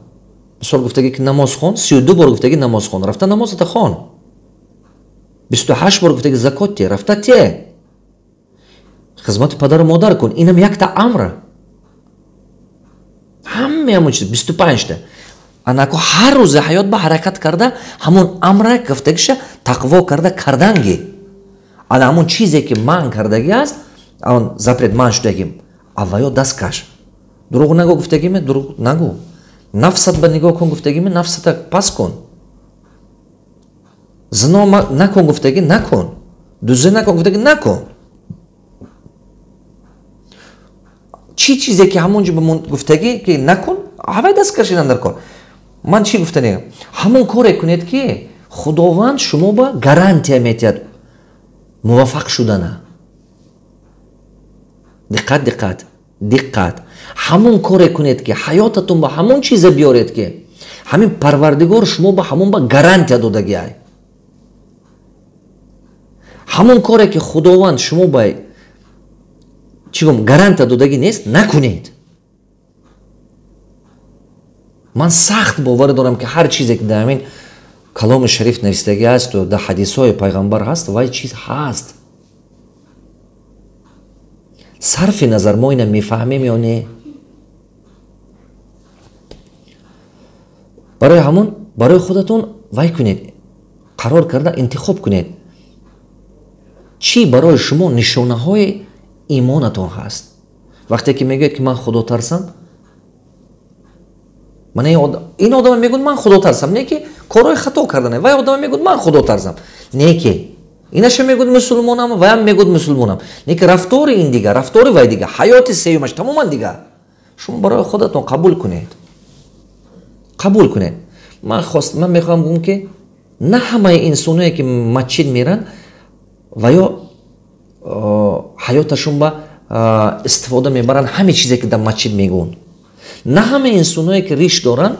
Мисол гуфтагӣ ки намоз хон, 32 бор гуфтагӣ намоз хон, рафта намозата хон. 28 бор гуфтагӣ закот те, рафта те. Хизмати падару модар кун, инам якта амр. Ҳамаи ҳамон чиз 25та. Анако ҳар рӯзи ҳаёт ба ҳаракат карда, ҳамон амра гуфтагиша тақво карда карданги. Ана ҳамон чизе ки манъ кардагӣ аст, он запрет манъ шудагӣ, авваё даст каш. Дурӯғ нагӯ гуфтагиме, дурӯғ нагӯ. Нафсат ба нигоҳ кун гуфтагиме, нафсата пас кун. Зино накун гуфтагӣ, накун. Дуздӣ накун гуфтагӣ, накун. Чӣ чизе ки ҳамон ҷо гуфтагӣ ки накун, ҳавай даст кашидан дар кор. Ман чӣ гуфтанем? Ҳамон коре кунед ки Худованд шумо ба гарантия метиҳад муваффақ шудана. Диққат, диққат, диққат. Ҳамон коре кунед ки ҳаётатон ба ҳамон чизе биёред ки ҳамин Парвардигор шумо ба ҳамон ба гарантия додагиай. Ҳамон коре ки Худованд шумо ба чӣ гум гарантия додагӣ нест, накунед. Ман сахт боварӣ дорам ки ҳар чизе ки дар ҳамин каломи шариф навистагӣ асту дар ҳадисҳои пайғамбар ҳаст, вай чиз ҳаст. Сарфи назар мо ина мефаҳмем ё не. Барои ҳамон барои худатон вай кунед, қарор карда интихоб кунед. Чӣ барои шумо нишонаҳои имонатон ҳаст? Вақте ки мегӯяд ки ман худотарсам, ман ин одама мегӯяд ман худотарсам, не ки корҳои хато кардане. Вай одама мегӯяд ман худотарсам, не ки инаша мегӯяд мусулмонам, ваям мегӯяд мусулмонам, не ки рафтори ин дигар, рафтори вай дигар, ҳаёти сеюмаш тамоман дигар. Шумо барои худатон қабул кунед, қабул кунед. Ман мехоҳам гӯям ки на ҳамаи инсоное ки масҷид меранд ва ё ҳаёташон ба истифода мебаранд ҳаме чизе ки дар масҷид мегӯянд. На ҳамаи инсоное ки риш доранд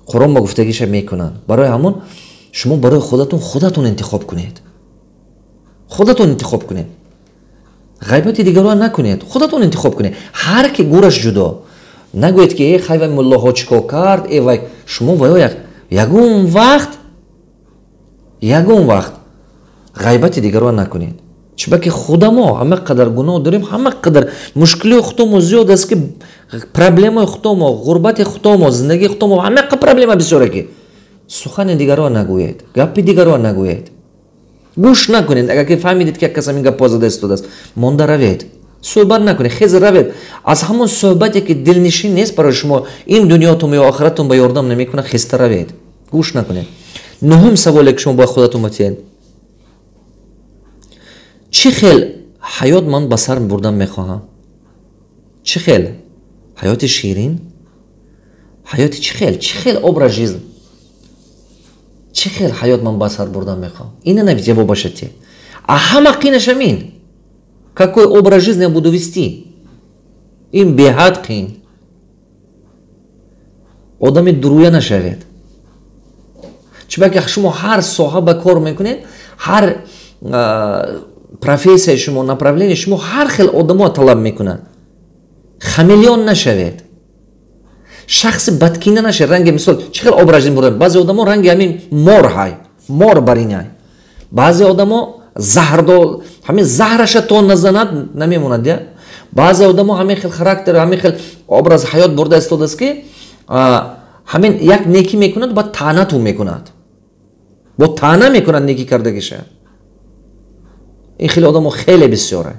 Қуръон ба гуфтагиша мекунанд. Барои ҳамон шумо барои худатон худатон интихоб кунед. Худатон интихоб кунед. Ғайбати дигарро накунед, худатон интихоб кунед. Ҳар ки гӯраш ҷудо. Нагӯед ки э хай вай муллоҳо чӣ кор кард, э вай шумо ваё ягон вақт ғайбати дигарро накунед. Чунки худамо ҳама қадар гуноҳ дорем, ҳама қадар мушкилиҳои худамо зиёд аст ки проблемаи худамо, ғурбати худамо, зиндагии худамо ҳама қадар проблема бисёре ки сухани дигарро нагӯед, гапи дигарро нагӯед, гӯш накунед. Агар ки фаҳмидед ки як кас ҳамин гапҳо зада истодааст, монда равед, суҳбат накунед, хез равед. Аз ҳамон суҳбате ки дилнишин нест барои шумо, ин дунётон ё охиратон ба ёрдам намекунад, хеста равед, гӯш накунед. Нуҳум саволе ки шумо бояд худатон батиҳед: чӣ хел ҳаёт ман ба сар бурдан мехоҳам? Чӣ хел ҳаёти ширин? Ҳаёти чӣ хел? Чӣ хел образ жизнь? Чӣ хел ҳаёт ман ба сар бурдан мехоҳам? Ина навис ҷавобаша те. А ҳама қинаш амин. Какой образ жизни я буду вести? Ин беҳад қин. Одами дуруя нашавед. Чунки шумо ҳар соҳа ба кор мекунед, ҳар профессияи шумо, направление шумо ҳар хел одамо талаб мекунад. Хамелеон нашавед. Шахси бадкина нашавед. Ранги мисол чӣ хел образ жизни бурдан? Баъзе одамо ранги ҳамин мор ҳай, мор баринай. Баъзе одамо заҳрдо, ҳамин заҳраша то назанад намемонад, я. Баъзе одамо ҳамин хел характер, ҳамин хел образ ҳаёт бурда истодааст, ки ҳамин як некӣ мекунад, баъд таънату мекунад, бо таъна мекунад некӣ кардагиша. Ин хеле одамо хеле бисёре.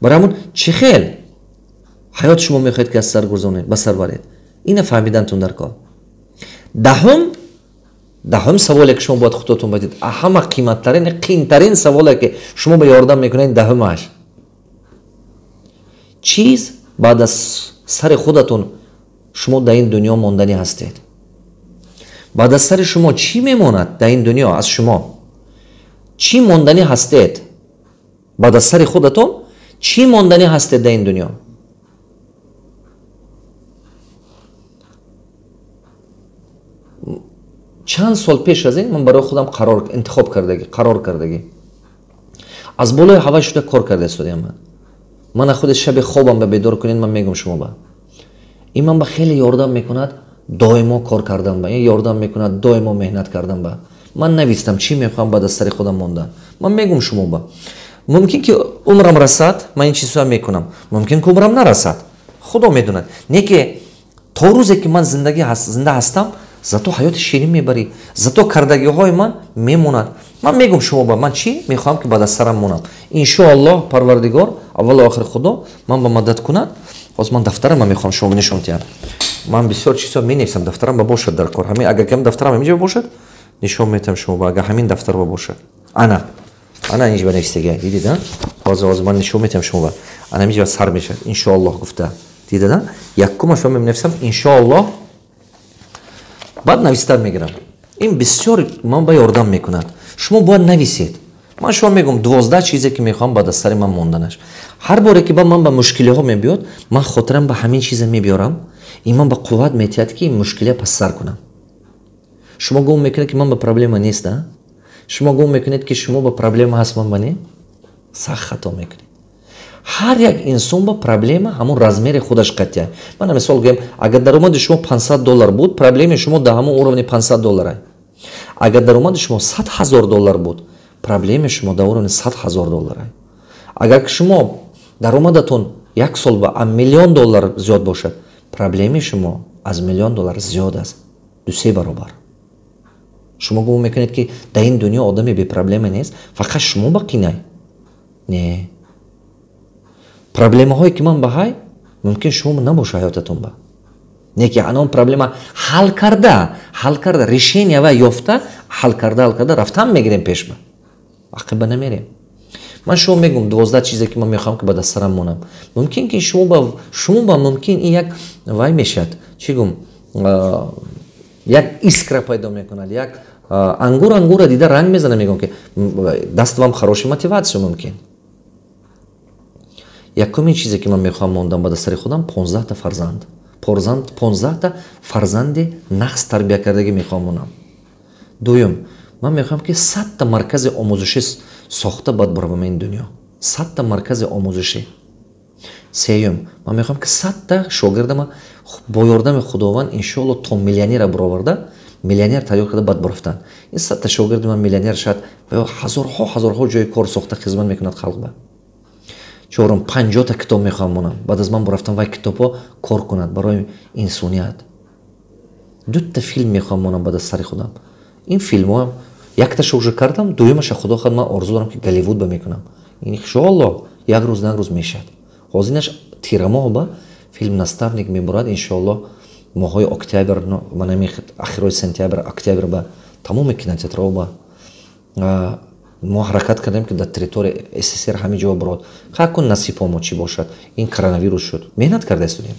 Барои ҳамун чӣ хел ҳаёт шумо мехоҳед, ки аз сар гузонед, ба сар баред, ина фаҳмидантун дар кор. Даҳум саволе, ки шумо бояд худотон бидед, ҳама қиматтарин, қиинтарин саволе, ки шумо ба ёрдам мекунед, даҳумаш: чиз баъд аз сари худатон шумо дар ин дунё монданӣ ҳастед? Баъд аз сари шумо чӣ мемонад дар ин дунё? Аз шумо чӣ монданӣ ҳастед? Баъд аз сари худатон чӣ монданӣ ҳастед дар ин дунё? Чанд сол пеш аз ин ман барои худам қарор интихоб кардагӣ, қарор кардагӣ, аз болои ҳавай шуда кор карда истодиам. Ман худи шаби хобам ба бедор кунед, ман мегум шумо ба ин ман ба хеле ёрдам мекунад доимо кор кардан, ба ин ёрдам мекунад доимо меҳнат кардан. Ба ман навистам, чӣ мехоҳам баъд аз сари худам мондан. Ман мегум шумо ба мумкин ки умрам расад, ман ин чизҳоя мекунам, мумкин ки умрам нарасад, худо медонад. Не ки то рӯзе ки ман зинда ҳастам, зато ҳаёти ширин мебарӣ, зато кардагиҳои ман мемонад. Ман мегум шумо ба ман чӣ мехоҳам, ки баъд аз сарам монам. Иншоаллоҳ, Парвардигор, аввалу охир Худо ман ба мадад кунад. Ҳозир ман дафтарама мехоҳам шумо нишон диҳам. Ман бисёр чизҳо менависам, дафтарам ба бошад дар кор. Ҳамин агар кам дафтарам ҳаминҷо бошад, нишон метиҳам шумо ба, агар ҳамин дафтар ба бошад. Ана ана инҷа ба нависдага, дидед? Ҳозир ман нишон метиҳам шумо ба. Ана ҳаминҷа сар мешавад, иншоаллоҳ гуфта, дидед? Якумаш ман менависам иншоаллоҳ, баъд навистан мегирам. Ин бисёр ман ба ёрдам мекунад. Шумо бояд нависед. Ман шумо мегӯм 12 чизе, ки мехоҳам баъд аз сари ман монданаш. Ҳар боре ки ба ман ба мушкилиҳо мебиёд, ман хотирам ба ҳамин чиза мебиёрам. Ин ман ба қувват метиҳад, ки ин мушкилия пас сар кунам. Шумо гумон мекунед, ки ман ба проблема нест, а? Шумо гумон мекунед, ки шумо ба проблема ҳаст, ман ба не? Сахт хато мекунед. Ҳар як инсон ба проблема ҳамон размери худаш қатъия. Ман мисол гӯям, агар даромади шумо 500 доллар буд, проблеми шумо дар ҳамон уровни 500 доллара. Агар даромади шумо 100 000 доллар буд, проблеми шумо дар уровни 100 000 доллара. Агар шумо даромадатон як сол ба миллион доллар зиёд бошад, проблеми шумо аз миллион доллар зиёд аст, 2-3 баробар. Шумо гумон мекунед, ки дар ин дунё одаме бепроблема нест, фақат шумо ба қинай. Не, проблемаҳое, ки ман ба ҳай, мумкин шумо набоша ҳаётатон ба. Не ки анон проблема ҳал карда, решения ва ёфта, ҳал карда рафтан мегирем, пешба ақиба намерем. Ман шумо мегӯм 12 чизе, ки ман мехоҳам, ки ба дастсарам монам. Мумкин ки шумо ба мумкин ин як вай мешавад, чӣ гум, як искра пайдо мекунад, як ангур ангура дида ранг мезана. Мегӯм, ки даст вам хороший мотивация. Мумкин якумин чизе, ки ман мехоҳам мондам ба дастари худам, 15-та фарзанд, 15-та фарзанди нағз тарбия кардагӣ мехоҳам монам. Дуюм, ман мехоҳам, ки 100-та маркази омӯзишӣ сохта бад баравам ин дунё, 100-та маркази омӯзишӣ. Сеюм, ман мехоҳам, ки 100-та шогирдама бо ёрдами Худованд, иншоалло, то миллионера бароварда, миллионер тайёр карда бад бурафтан. Ин 100-та шогирди ман миллионер шавад ва ҳазорҳо, ҳазорҳо ҷои кор сохта хизмат мекунад халқ ба. Чорум, 50-та китоб мехоҳам монам, баъд аз ман бурафтам вай китобҳо кор кунад барои инсоният. Дута филм мехоҳам монам баъд аз сари худам. Ин филмҳоам якташа уже кардам, дуюмаша, Худо хоҳад, ман орзу дорам, ки Голливуд ба мекунам. Иншоалло, як рӯз на як рӯз мешавад. Ҳозирнаш тирамоҳ ба филм «Наставник» мебурад, иншоалло, моҳҳои октябр, манами ахирои сентябр, октябр ба тамоми кинотеатрҳо ба. Мо ҳаракат кардем, ки дар территорияи СССР ҳамин ҷо бурод. Ҳакун насибҳо мо чӣ бошад, ин коронавирус шуд, меҳнат карда истодем.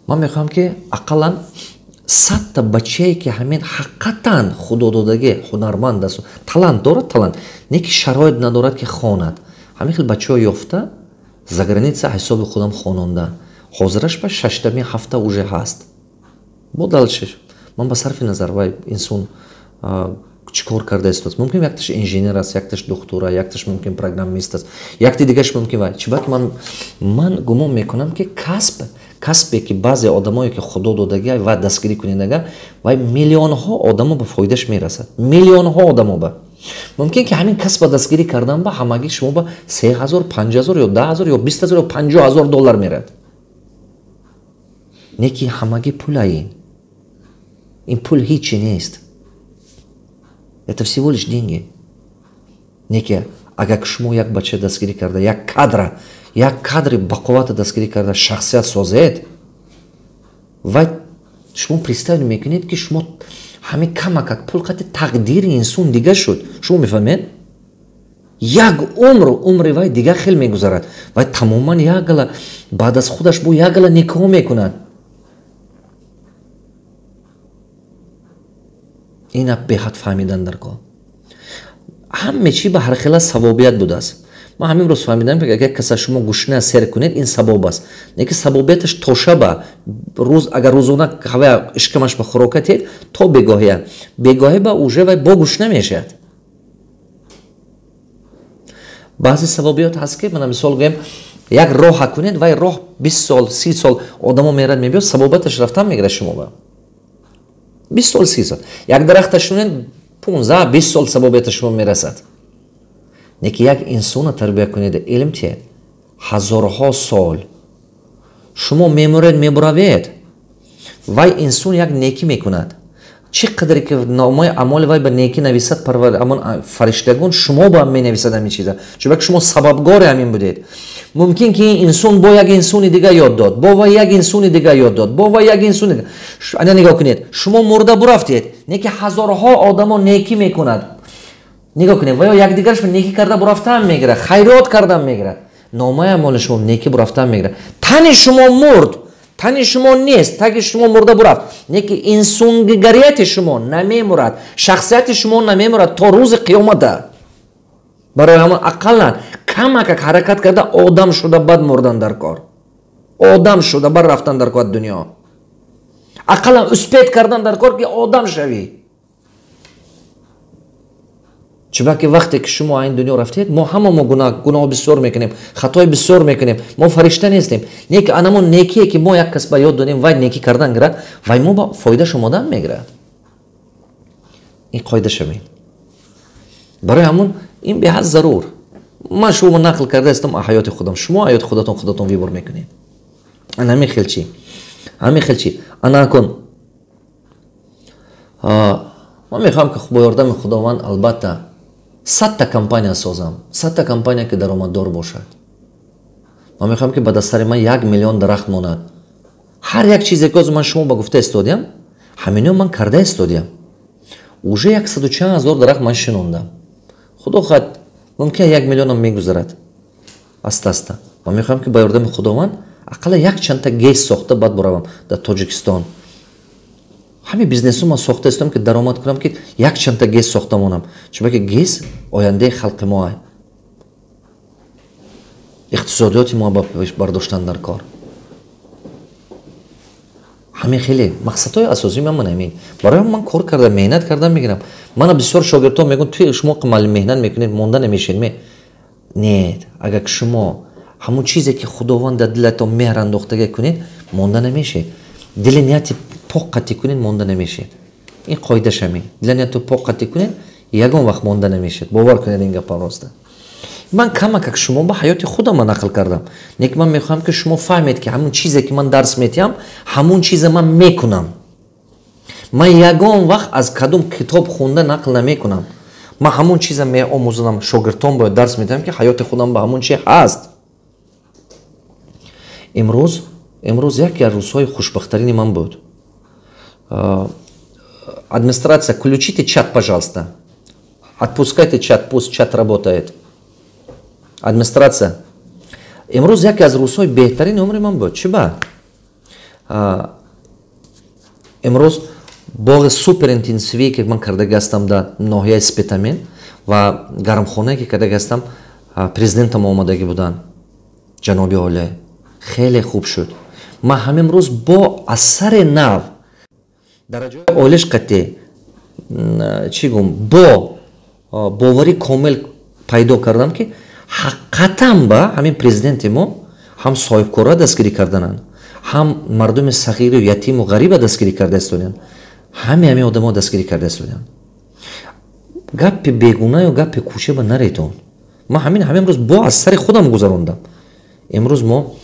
Ман мехоҳам, ки ақаллан 100-та бачае, ки ҳамин ҳақиқатан худододагӣ ҳунарманд аст, талант дорад, талант не ки шароит надорад, ки хонад, ҳамин хел бачаҳо ёфта, за граница ҳисоби худам хононда. Ҳозираш ба шаштами ҳафта уже ҳаст. Бо дальше ман ба сарфи назар вай инсон чӣ кор карда истодааст, мумкин якташ инженер аст, якташ духтура, якташ мумкин программист аст, якти дигаш мумкин вай чӣ. Баки ман гумон мекунам, ки касбе, ки баъзе одамое, ки Худо додагӣ ва дастгирӣ кунедага, вай миллионҳо одамо ба фоидаш мерасад, миллионҳо одамо ба. Мумкин ки ҳамин касба дастгирӣ кардан ба ҳамагӣ шумо ба 3000, 5000 ё 10 000 ё 20 000 ё 50 000 доллар мерад. Не ки ҳамагӣ пула ин пул ҳичи нест. Это всего лишь деньги. Не ки агар шумо як бача дастгирӣ карда, як кадри бақуввата дастгирӣ карда, шахсият созед, вай шумо представить мекунед, ки шумо ҳамин камакак пул қати тақдири инсон дига шуд. Шумо мефаҳмед, як умр умри вай дига хел мегузарад. Вай тамоман як гала баъд аз худаш бо як гала никоҳ мекунад. Ина беҳад фаҳмидан дар кор. Ҳаме чӣ ба ҳархела савобият будааст. Ман ҳамин рӯз фаҳмидам, ки агар каса шумо гушна сер кунед, ин сабоб аст. Неки сабобияташ то шаба рӯз, агар рӯзона ҳава ишкамаш ба хӯрока тиҳед, то бегоҳия, бегоҳӣ ба уже вай бо гушна мешавад. Баъзе савобиёт ҳаст, ки мана мисол гӯем, як роҳа кунед, вай роҳ 20 сол, 30 сол одамо мерад, мебиёд, сабобаташ рафтан мегирад шумо ба 20 сол, 30 сол. Як дарахта шунед, 15-20 сол сабобияташ шумо мерасад. Неки як инсона тарбия кунед, илм тиҳед, ҳазорҳо сол шумо мемуред, мебуравед, вай инсон як некӣ мекунад. Чӣ қадре ки номаи амоли вай ба некӣ нависад, амон фариштагон шумо ба менависад ҳамин чиза, чунки шумо сабабгори ҳамин будед. Мумкин ки ин инсон бо як инсони дига ёд дод, бо вай як инсони дига ёд дод, бо вай як инсони дига. Ана нигоҳ кунед, шумо мурда бурафтед, неки ҳазорҳо одамо некӣ мекунад. Нигоҳ кунед, ва ё якдигараш некӣ карда бурафтан мегирад, хайрот кардан мегирад, номаи амоли шумо некӣ бурафтан мегирад. Тани шумо мурд, тани шумо нест, таги шумо мурда бурафт, неки инсонгарияти шумо намемурад, шахсияти шумо намемурад то рӯзи қиёмата. Барои ҳамон ақаллан камакак ҳаракат карда, одам шуда бад мурдан дар кор, одам шуда бар рафтан дар кор дунё, ақаллан успеть кардан дар кор, ки одам шавӣ. Чунки вақте ки шумо ин дунё рафтед, мо ҳама мо гуноҳ бисёр мекунем, хатои бисёр мекунем, мо фаришта нестем. Неки анамон некие, ки мо як кас ба ёд додем, вай некӣ кардан гирад, вай мо ба фоида шумодан мегирад. Ин қоида шавед. Барои ҳамон ин беҳад зарур. Ман шумо нақл карда истам ҳаёти худам, шумо ҳаёти худатон худатон выбор мекунед. Ана ҳамин хел чи, ҳамин хел чи. Ана кун, ман мехоҳам, ки бо ёрдами Худованд, албатта, 100-та компания созам, 100-та компания, ки даромаддор бошад. Ман мехоҳам, ки ба дастари ман 1 миллион дарахт монад. Ҳар як чизе, ки ҳозир ман шумо ба гуфта истодиям, ҳамино ман карда истодиям. Уже яксаду чанд ҳазор дарахт ман шинондам. Худо хоҳад, мумкин 1 миллионам мегузарад аста аста. Ман мехоҳам, ки ба ёрдами Худованд ақалла як чандта ГЭС сохта баъд буравам. Дар Тоҷикистон ҳамин бизнесу ман сохта истодам, ки даромад кунам, ки як чандта ГЭС сохта монам, чунки ГЭС ояндаи халқи мо, иқтисодиёти мо ба бардоштан дар кор. Ҳамин хеле мақсадҳои асосии ман ҳамин. Барои ман кор карда, меҳнат карда мегирам. Мана бисёр шогирдҳо мегӯянд: «Ту шумо меҳнат мекунед, монда намешед». Ме нет, агар шумо ҳамон чизе, ки Худованд дар дилатон меҳр андохтага, кунед, монда намешед. Дили нияти пок қатӣ кунед, монда намешед. Ин қоидаш ҳамин: дили нияту пок қатӣ кунед, ягон вақт монда намешед. Бовар кунед, ин гапам роста. Ман камакак шумо ба ҳаёти худам нақл кардам, лекин ман мехоҳам, ки шумо фаҳмед, ки ҳамон чизе, ки ман дарс метиҳам, ҳамон чизе ман мекунам. Ман ягон вақт аз кадом китоб хонда нақл намекунам. Ман ҳамон чиза меомӯзонам, шогирдтон бояд дарс медиҳам, ки ҳаёти худам ба ҳамон чи ҳаст. Имрӯз яке аз рӯзҳои хушбахттарини ман буд. Администрация, включите чат, пожалуйста. Отпускайте чат, пусть чат работает. Администрация. Имрӯз яке аз рӯзҳои беҳтарини умри ман буд. Чӣ ба? Имрӯз боғи супер интенсивие, ки ман кардаги ҳастам дар ноҳияи Спитамен, ва гармхонае, ки кардаги ҳастам, президентам омадагӣ буданд, ҷаноби олӣ. Хеле хуб шуд. Ман ҳамин рӯз бо асари нав, дараҷаи олиш қатъӣ, чӣ гум, бо боварӣ комил пайдо кардам, ки ҳақиқатан ба ҳамин президенти мо ҳам соҳибкорро дастгирӣ кардананд, ҳам мардуми сағиру ятиму ғариба дастгирӣ карда истодианд, ҳами ҳамин одамо дастгирӣ карда истодианд. Гапи бегуна ё гапи кӯча ба наретон. Ман ҳамин рӯз бо аз сари худам гузарондам. Имрӯз мо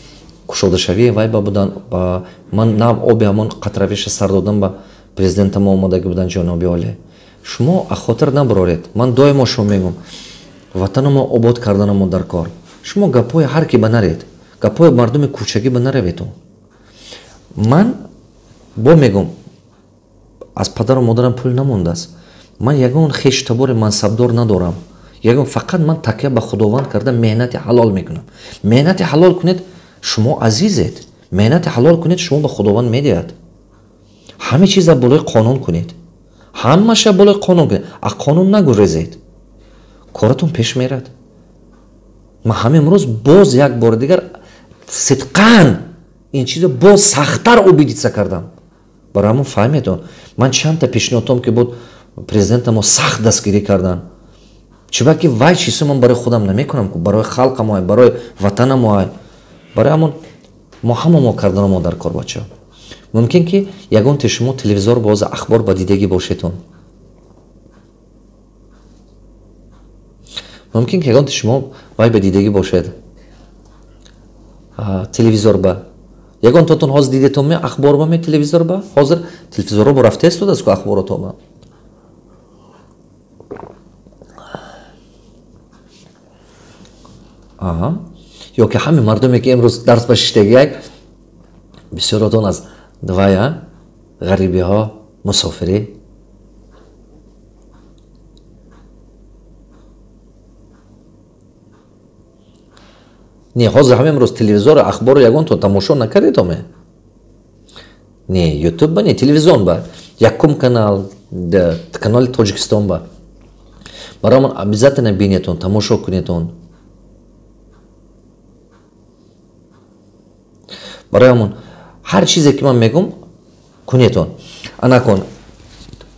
кушодашавии вай ба будан, ман нав оби ҳамон қатравиша сар додам ба президента мо омадаги будан ҷаноби олӣ. Шумо ахотир набароред. Ман доимо шумо мегӯм, ватанамо обод карданамо дар кор. Шумо гапҳои ҳар ки ба наред, гапҳои мардуми кӯчагӣ ба нараведон. Ман бо мегӯм, аз падару модарам пул намондааст. Ман ягон хештабори мансабдор надорам. Ягон фақат ман такя ба Худованд карда меҳнати ҳалол мекунам. Меҳнати ҳалол кунед, шумо азизед. Меҳнати ҳалол кунед, шумо ба Худованд медиҳад. Ҳама чиза болои қонун кунед. Ҳамаша болои қонун кунед. А қонун нагурезед. Коратон пеш мерад. Ман ҳамин рӯз боз як бори дигар сидқан ин чизо боз сахттар убедиться кардам. Барои ҳамон фаҳмедон. Ман чандта пешниҳодҳом ки буд президента мо сахт дастгирӣ кардан. Чунки вай чизо ман барои худам намекунам, барои халқам ай, барои ватанам ай. Барои ҳамон мо ҳама мо карданамо мо дар кор бачаҳо. Мумкин ки ягонте шумо телевизор боз ахбор ба дидагӣ бошедон. Мумкин ки ягонте шумо вай ба дидагӣ бошед. Телевизор ба. Ягонтотон ҳозир дидетон ме ахбор ба ме телевизор ба? Ҳозир телевизорро бо рафта истодааст ку ахборото ба. Аҳа. Ё ки ҳамин мардуме ки имрӯз дарс ба шиштагиак бисёротон аз двая ғарибиҳо, мусофирӣ. Не, ҳозир ҳамин имрӯз телевизору ахбору ягонтон тамошо накардед оме? Не, ютуб ба, не, телевизион ба. Якум канал, канали Тоҷикистон ба. Барои ман обязательно бинетон, тамошо кунетон. Барои ҳамон ҳар чизе ки ман мегӯм кунетон. Анакун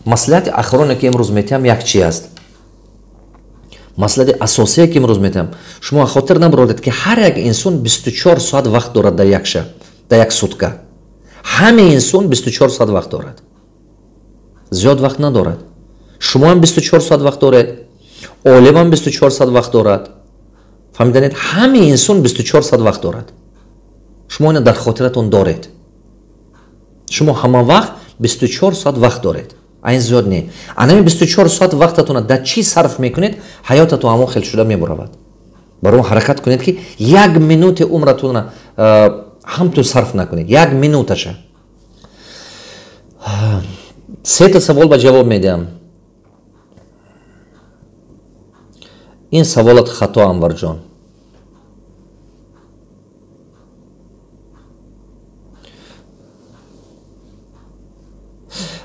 маслиҳати охироне ки имрӯз метиҳам як чи аст. Маслиҳати асосие ки имрӯз метиҳам, шумо хотир набароред ки ҳар як инсон 24 соат вақт дорад дар як шаб, дар як сутка. Ҳама инсон 24 соат вақт дорад. Зиёд вақт надорад. Шумо ҳам 24 соат вақт доред, олим ҳам 24 соат вақт дорад. Фаҳмиданед, ҳама инсон 24 соат вақт дорад. Шумо ина дар хотиратон доред. Шумо ҳама вақт 24 соат вақт доред. Айн зиёд не. Анами 24 соат вақтатонро дар чӣ сарф мекунед, ҳаётатон ҳамон хел шуда мебаравад. Барои ҳаракат кунед ки як минути умратонро ҳамту сарф накунед. Як минуташа. Сета савол ба ҷавоб медиҳам. Ин саволат хато, Анварҷон.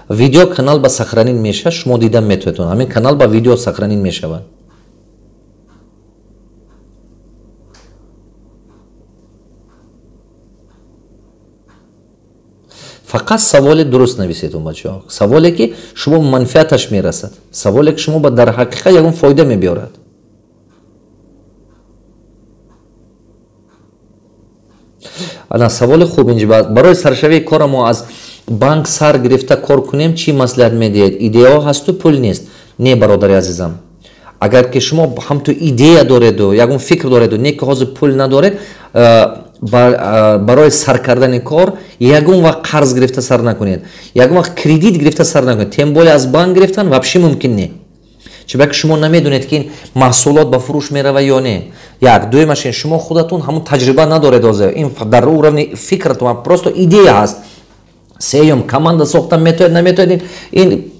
Видео канал ба сохранен мешавад, шумо дидан метавонед. Ҳамин канал ба видео сохранен мешавад. Фақат саволи дуруст нависед, бачаҳо. Саволе ки шумо манфиаташ мерасад. Саволе ки шумо ба дар ҳақиқат ягон фоида мебиёрад. Ана саволи хуб инҷа. Барои саршавии кора мо аз банк сар гирифта кор кунем, чӣ маслиҳат медиҳед? Идеяҳо ҳасту пул нест. Не, бародари азизам. Агар ки шумо ҳамту идея дореду, ягон фикр дореду, не ки ҳозир пул надоред, барои сар кардани кор ягон вақт қарз гирифта сар накунед. Ягон вақт кредит гирифта сар накунед. Тем более аз банк гирифтан вообще мумкин не. Чунки шумо намедонед ки ин маҳсулот ба фурӯш мерава ё не. Як, дуюмаш ин шумо худатон ҳамон таҷриба надоред ҳозир. Ин дар уровни фикратон просто идея ҳаст. Сеюм, команда сохта метавонед, наметавонед, ин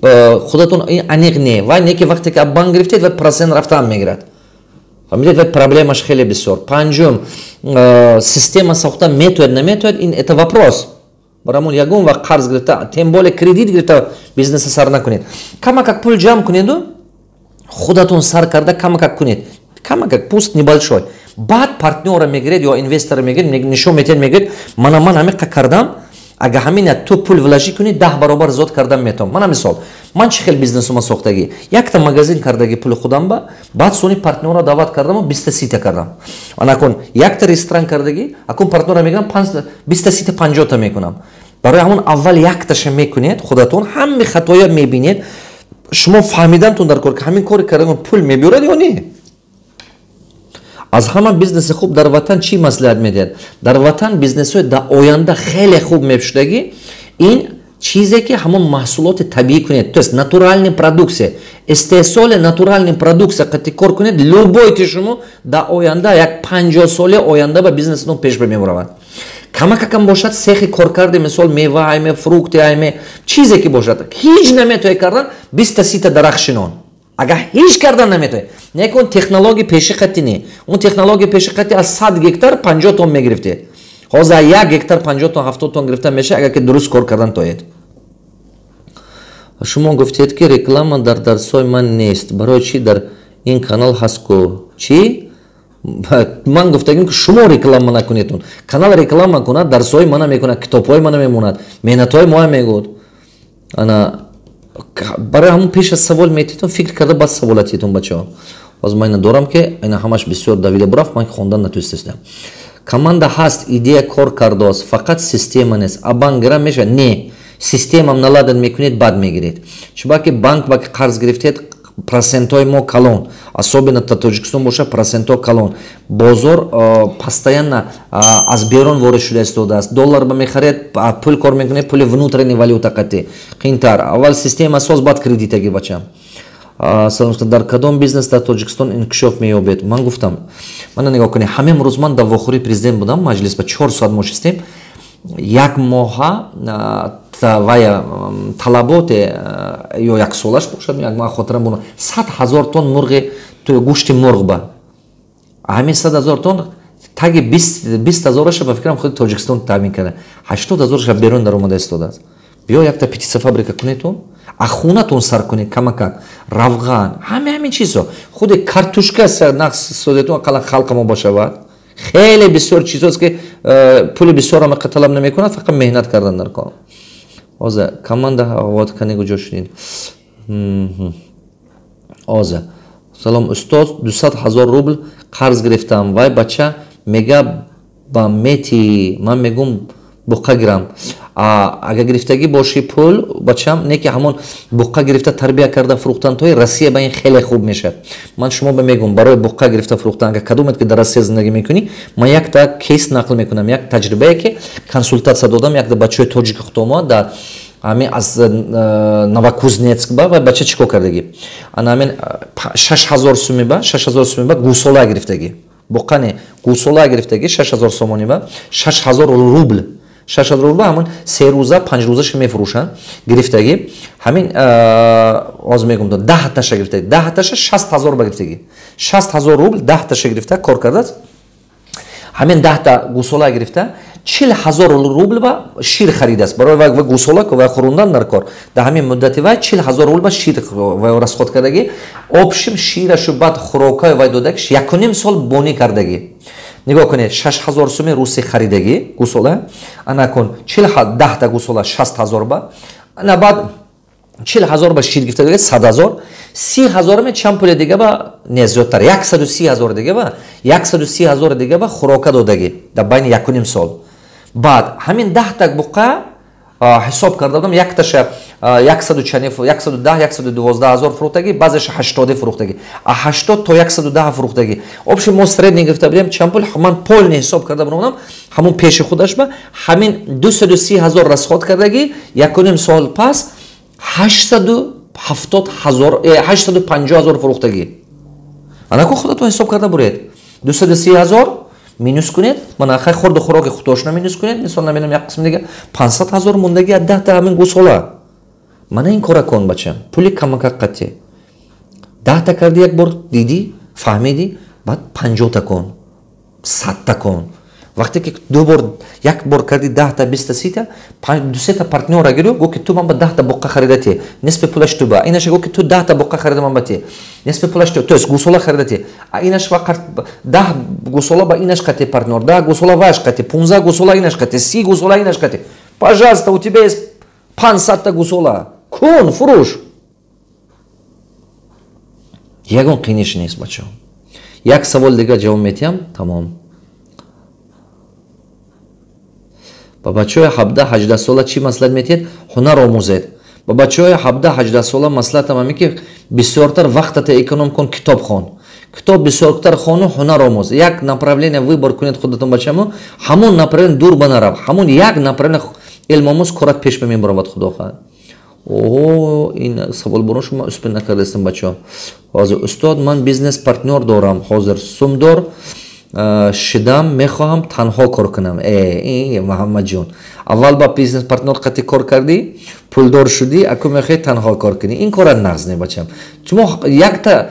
худатон ин аниқ не. Вай не ки вақте ки аз банк гирифтед, вай процент рафтан мегирад. Фаҳмидед, вай проблемаш хеле бисёр. Панҷум, система сохта метавонед, наметавонед, ин это вопрос. Барои ягон вақт қарз гирифта, тем более кредит гирифта бизнеса сар накунед. Камакак пул ҷамъ кунеду, худатон сар карда камакак кунед. Камакак, пусть небольшой. Баъд партнёра мегиред ё инвестора мегиред, нишон метиҳед, мегиред, мана ман ҳамиқа кардам, агар ҳамин ту пул вложи кунӣ, 10 баробар зиёд кардан метавонам. Мана мисол, ман чӣ хел бизнесума сохтагӣ? Якта магазин кардагӣ пули худам ба, баъд сони партнёра даъват кардаму 20-30 кардам. Анакун якта ресторан кардагӣ, акун партнёра мегирам 20-30 50 мекунам. Барои ҳамон аввал якташа мекунед, худатон ҳами хатоя мебинед, Шумо фаҳмидантон дар кор, ки ҳамин кори кардан пул мебиёрад ё не. Аз ҳама бизнеси хуб дар ватан чӣ маслиҳат медиҳад? Дар ватан бизнесҳои дар оянда хеле хуб мешудагӣ ин чизе, ки ҳамон маҳсулоти табиӣ кунед, то есть натуральный продукция, истеҳсоли натуральный продукция қати кор кунед. Любой ти шумо дар оянда, як 50 сола оянда ба бизнесатон пеш мебаравад. Камакакам бошад, сехи коркарди, мисол, мева айме, фрукты айме, чизе ки бошад. Ҳеҷ наметои кардан, 20-та, 30-та дарахт шинон. Агар ҳеҷ кардан наметои, не ки он технология пеши қати не, он технология пеши қати аз 100 гектар 50 тонн мегирифтед, ҳозир 1 гектар 50 тонн, 70 тонн гирифта мешавад, агар ки дуруст кор кардан тоед. Шумо гуфтед, ки реклама дар дарсҳои ман нест, барои чӣ дар ин канал ҳаст ку? Чӣ? Ман гуфтагим, ки шумо реклама накунедун, канал реклама кунад, дарсҳои мана мекунад, китобҳои мана мемонад, меҳнатҳои моя мегӯд. Ана барои ҳамон пеш аз савол метитон, фикр карда баъд савола титон, бачаҳо. Ҳозир ман ина дорам, ки ина ҳамаш бисёр давида бурафт, ман хондан натонистастам. Команда ҳаст, идея кор кардааст, фақат система нест. А банк гирам мешавад? Не, системам наладан мекунед, баъд мегиред. Чунки банк ба ки қарз гирифтед, процентҳои мо калон, особенно та Тоҷикистон боша, процентҳо калон. Бозор постоянно аз берун ворид шуда истодааст. Доллар ба мехаред, пул кор мекунед, пули внутренний валюта қати қиинтар. Аввал система соз, баъд кредита гир, бачам. Дар кадом бизнес дар Тоҷикистон инкишоф меёбед? Ман гуфтам, мана нигоҳ кунед, ҳамин рӯз ман дар вохӯрии президент будам, маҷлис ба 4 соат мо шистем. Як моҳа вая талаботе ё як солаш бошад, як моҳ, хотирам буна, 100 000 тонн мурғи, гӯшти мурғ. Ба ҳамин 100 000 тонн таги 20 ҳазораша, ба фикрам, худи Тоҷикистон таъмин карда, 80 ҳазораша берун даромада истодааст. Биё, якта птицефабрика кунедтун, а хунатон сар кунед, камакак равған, ҳаме ҳамин чизо, худи картушка нақс созетун, ақаллан халқамо бошавад. Хеле бисёр чизост, ки пули бисёрам талаб намекунад, фақат меҳнат кардан дар кор. Ҳозир команда вот кани куҷо шунид. Ҳозир салом, устоз, 200 000 рубл қарз гирифтам, вай бача мега ба мети, ман мегум буққа гирам. Агар гирифтагӣ бошӣ пул, бачам, не ки ҳамон буққа гирифта, тарбия карда, фурӯхтан тои Россия ба ин хеле хуб мешавад. Ман шумо ба мегӯм, барои буққа гирифта фурӯхтан, агар кадомет ки дар Россия зиндагӣ мекунӣ, ман якта кейс нақл мекунам, як таҷрибае, ки консултатсия додам якта бачаҳои тоҷики худомо дар ҳамин аз Новокузнецк ба. Ва бача чӣ кор кардагӣ? Ана ҳамин 6000 суми ба, 6000 суми ба гӯсола гирифтагӣ, буққа не, гӯсола гирифтагӣ, 6000 сомонӣ ба, 6000 рубл, 6000 рубл, ҳамон 3 рӯза, 5 рӯзаша мефурӯшанд. Гирифтагӣ ҳамин, ҳозир мегум, 10-таша гирифтагӣ, 10-таша 60 000 ба гирифтагӣ, 60 000 рубл 10-таша гирифта кор кардааст. Ҳамин 10-та гӯсола гирифта, 40 000 рубл ба шир харидааст барои вай гӯсола вай хӯрондан дар кор. Дар ҳамин муддати вай 40 000 рубл ба шир вай расход кардагӣ. Общем, ширашу баъд хӯрокаи вай додагиш, 1,5 сол бонӣ кардагӣ. Нигоҳ кунед, 6000 суми русӣ харидагӣ гӯсола, ана кун 10-та гӯсола 60 000 ба, ана баъд 40 000 ба шир гирифта, 100 000, 30 000 чанд пули дига ба, не, зиёдтар, 130 000 дига ба, 130 000 дига ба хӯрока додагӣ дар байни 1,5 сол. Баъд ҳамин 10-та буққа ҳисоб карда будам, якташа яксаду чани, 110, 112 ҳазор фурӯхтагӣ, баъзеша 80 фурӯхтагӣ, а 80 то 110 фурӯхтагӣ. Общем, мо средний гирифта будем чанд пул, ман полный ҳисоб карда будам. Ҳамон пеши худаш ба ҳамин 230 000 расход кардагӣ, 1,5 сол пас 870 000, 850 000 фурӯхтагӣ. Анаку худатон ҳисоб карда буред, 230 000 минус кунед, мана хай хурду хӯроки худошона минус кунед, мисол, намедонам, як қисми дига, 500 000 мондаги аз 10-та ҳамин гӯсола. Мана ин кора кун, бачам, пули камакак қатӣ 10-та карди, як бор дидӣ, фаҳмидӣ, баъд 50-та кун, 100-та кун. Вақте ки ду бор, як бор карди 10-та, 20-та, 30-та, дусета партнёра гирю, гӯ ки ту ман ба 10-та буққа харидати, нисфи пулаш ту ба, инаша гӯ ки ту 10-та буққа харида ман ба ти, нисфи пулаш ту, то есть гӯсола харидати, а инаш ва 10 гӯсола ба инаш қати партнёр, 10 гӯсола ваш қати, 15 гӯсола инаш қати, 30 гӯсола инаш қати. Пожалуйста, у тебя есть 500-та гӯсола, кун, фурӯш, ягон қиниш нест, бачаҳо. Як савол дига ҷавоб метиҳам, тамом. Ба бачаҳои 17-18 сола чӣ маслиҳат метиҳед? Ҳунар омӯзед. Ба бачаҳои 17-18 сола маслиҳатам ҳамин, ки бисёртар вақтата эконом кун, китоб хон, китоб бисёртар хону ҳунар омӯз. Як направление выбор кунед худатон, бачамо, ҳамон направление дур ба нарав, ҳамон як направление илм омӯз, корат пеш мебаровад, худо хоҳад. О, ин саволборон шумо успел накардастам, бачаҳо. Ҳозир: «Устод, ман бизнес партнёр дорам, ҳозир сумдор шидам, мехоҳам танҳо кор кунам». Э, Муҳаммадҷон, аввал ба бизнес партнёр қати кор кардӣ, пулдор шудӣ, аку мехоҳӣ танҳо кор кунӣ. Ин кора нағз не, бачам. Шумо якта,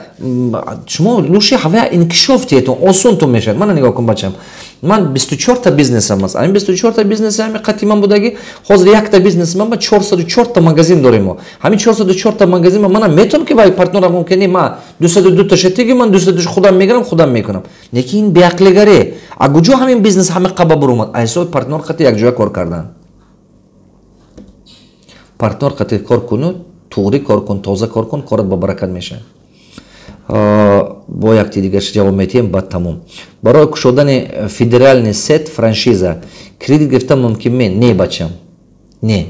шумо лучше ҳавая инкишоф тиетон, осонтон мешавад. Мана нигоҳ кун, бачам, ман 24-та бизнесам аст. Ҳамин 24-та бизнес ҳами қати ман будагӣ. Ҳозир якта бизнеси ман ба 404-та магазин дорем мо. Ҳамин 404-та магазин мана метавонам, ки вай партнёрам мумкин не, ма 202-таша теги, ман 202 худам мегирам, худам мекунам. Лекин ин беақлигаре. А куҷо ҳамин бизнес ҳами қаба буромад? А ҳисоби партнёр қати якҷоя кор кардан. Партнёр қати кор куну, туғрӣ кор кун, тоза кор кун, корат ба баракат мешавад. Бо якти дигарш ҷавоб метиҳем, баъд тамом. «Барои кушодани федеральный сеть франшиза кредит гирифтан мумкин ме?» Не, бачам, не,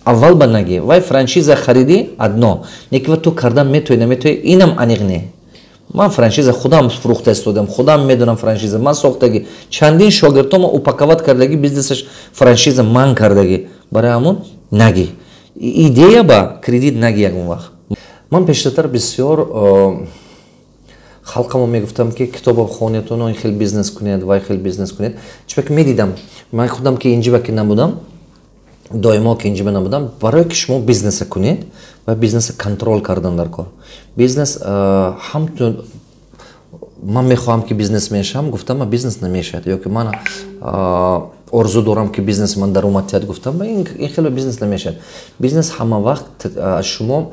аввал ба наги. Вай франшиза харидӣ одно, неки ва ту кардан метоӣ, наметоӣ, инам аниқ не. Ман франшиза худам фурӯхта истодам, худам медонам. Франшиза ман сохтагӣ, чандин шогирдҳома упаковать кардагӣ, бизнесаш франшиза ман кардагӣ. Барои ҳамон наги, идея ба кредит наги ягон вақт. Ман пештартар бисёр халқамо мегуфтам, ки китобо хонетуно, ин хел бизнес кунед, вай хел бизнес кунед. Чунки медидам, ман худам ки инҷиба ки набудам, доимо ки инҷиба набудам. Барое ки шумо бизнеса кунед ва бизнеса контроль кардан дар кор, бизнес ҳамтун ман мехоҳам ки бизнес мешавам гуфтам, бизнес намешавад, ё ки ман орзу дорам, ки бизнеси ман даромад тиҳад гуфтам, ин хеле бизнес намешавад. Бизнес ҳама вақт аз шумо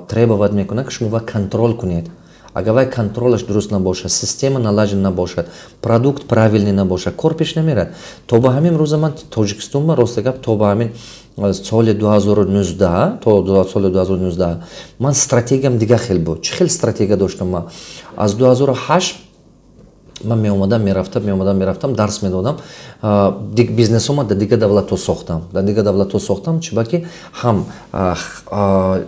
требовать мекунад, ки шумо вай контроль кунед. Агар вай контролаш дуруст набошад, система налажен набошад, продукт правильный набошад, кор пеш намерад. То ба ҳамин рӯза ман Тоҷикистонба, росте гап, то ба ҳамин соли 2019, то соли 2019 ман стратегиям дига хел буд. Чӣ хел стратегия доштам ман? Аз 2008 ман меомадам, мерафтам, меомадам, мерафтам, дарс медодам, бизнесома дар дигар давлатҳо сохтам, дар дигар давлатҳо сохтам. Чунки ҳам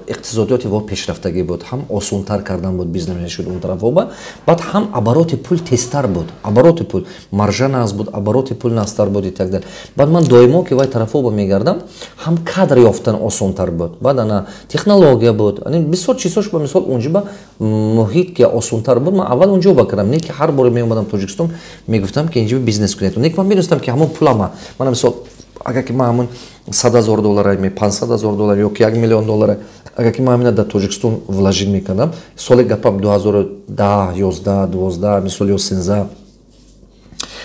иқтисодиёти во пешрафтагӣ буд, ҳам осонтар кардан буд бизнес мешуд он тарафоба, баъд ҳам обороти пул тезтар буд, обороти пул, маржа нағз буд, обороти пул нағзтар буд и так далее. Баъд ман доимо ки вай тарафоба мегардам, ҳам кадр ёфтан осонтар буд, баъд ана технология буд, бисёр чизҳош. Ба мисол, унҷоба муҳит ки осонтар буд, ман аввал унҷо ба кардам. Не ки ҳар боре меомадам Тоҷикистон, мегуфтам, ки инҷо бизнес кунед. Не ки ман медонистам, ки ҳамон пулама мана мисол, агар ки ман ҳамон 100 000 доллара, 500 000 доллар ё ки 1 миллион доллара, агар ки ман ҳамина дар Тоҷикистон вложить мекардам, соли гапам 2010, 11, 12, мисол, ё 13,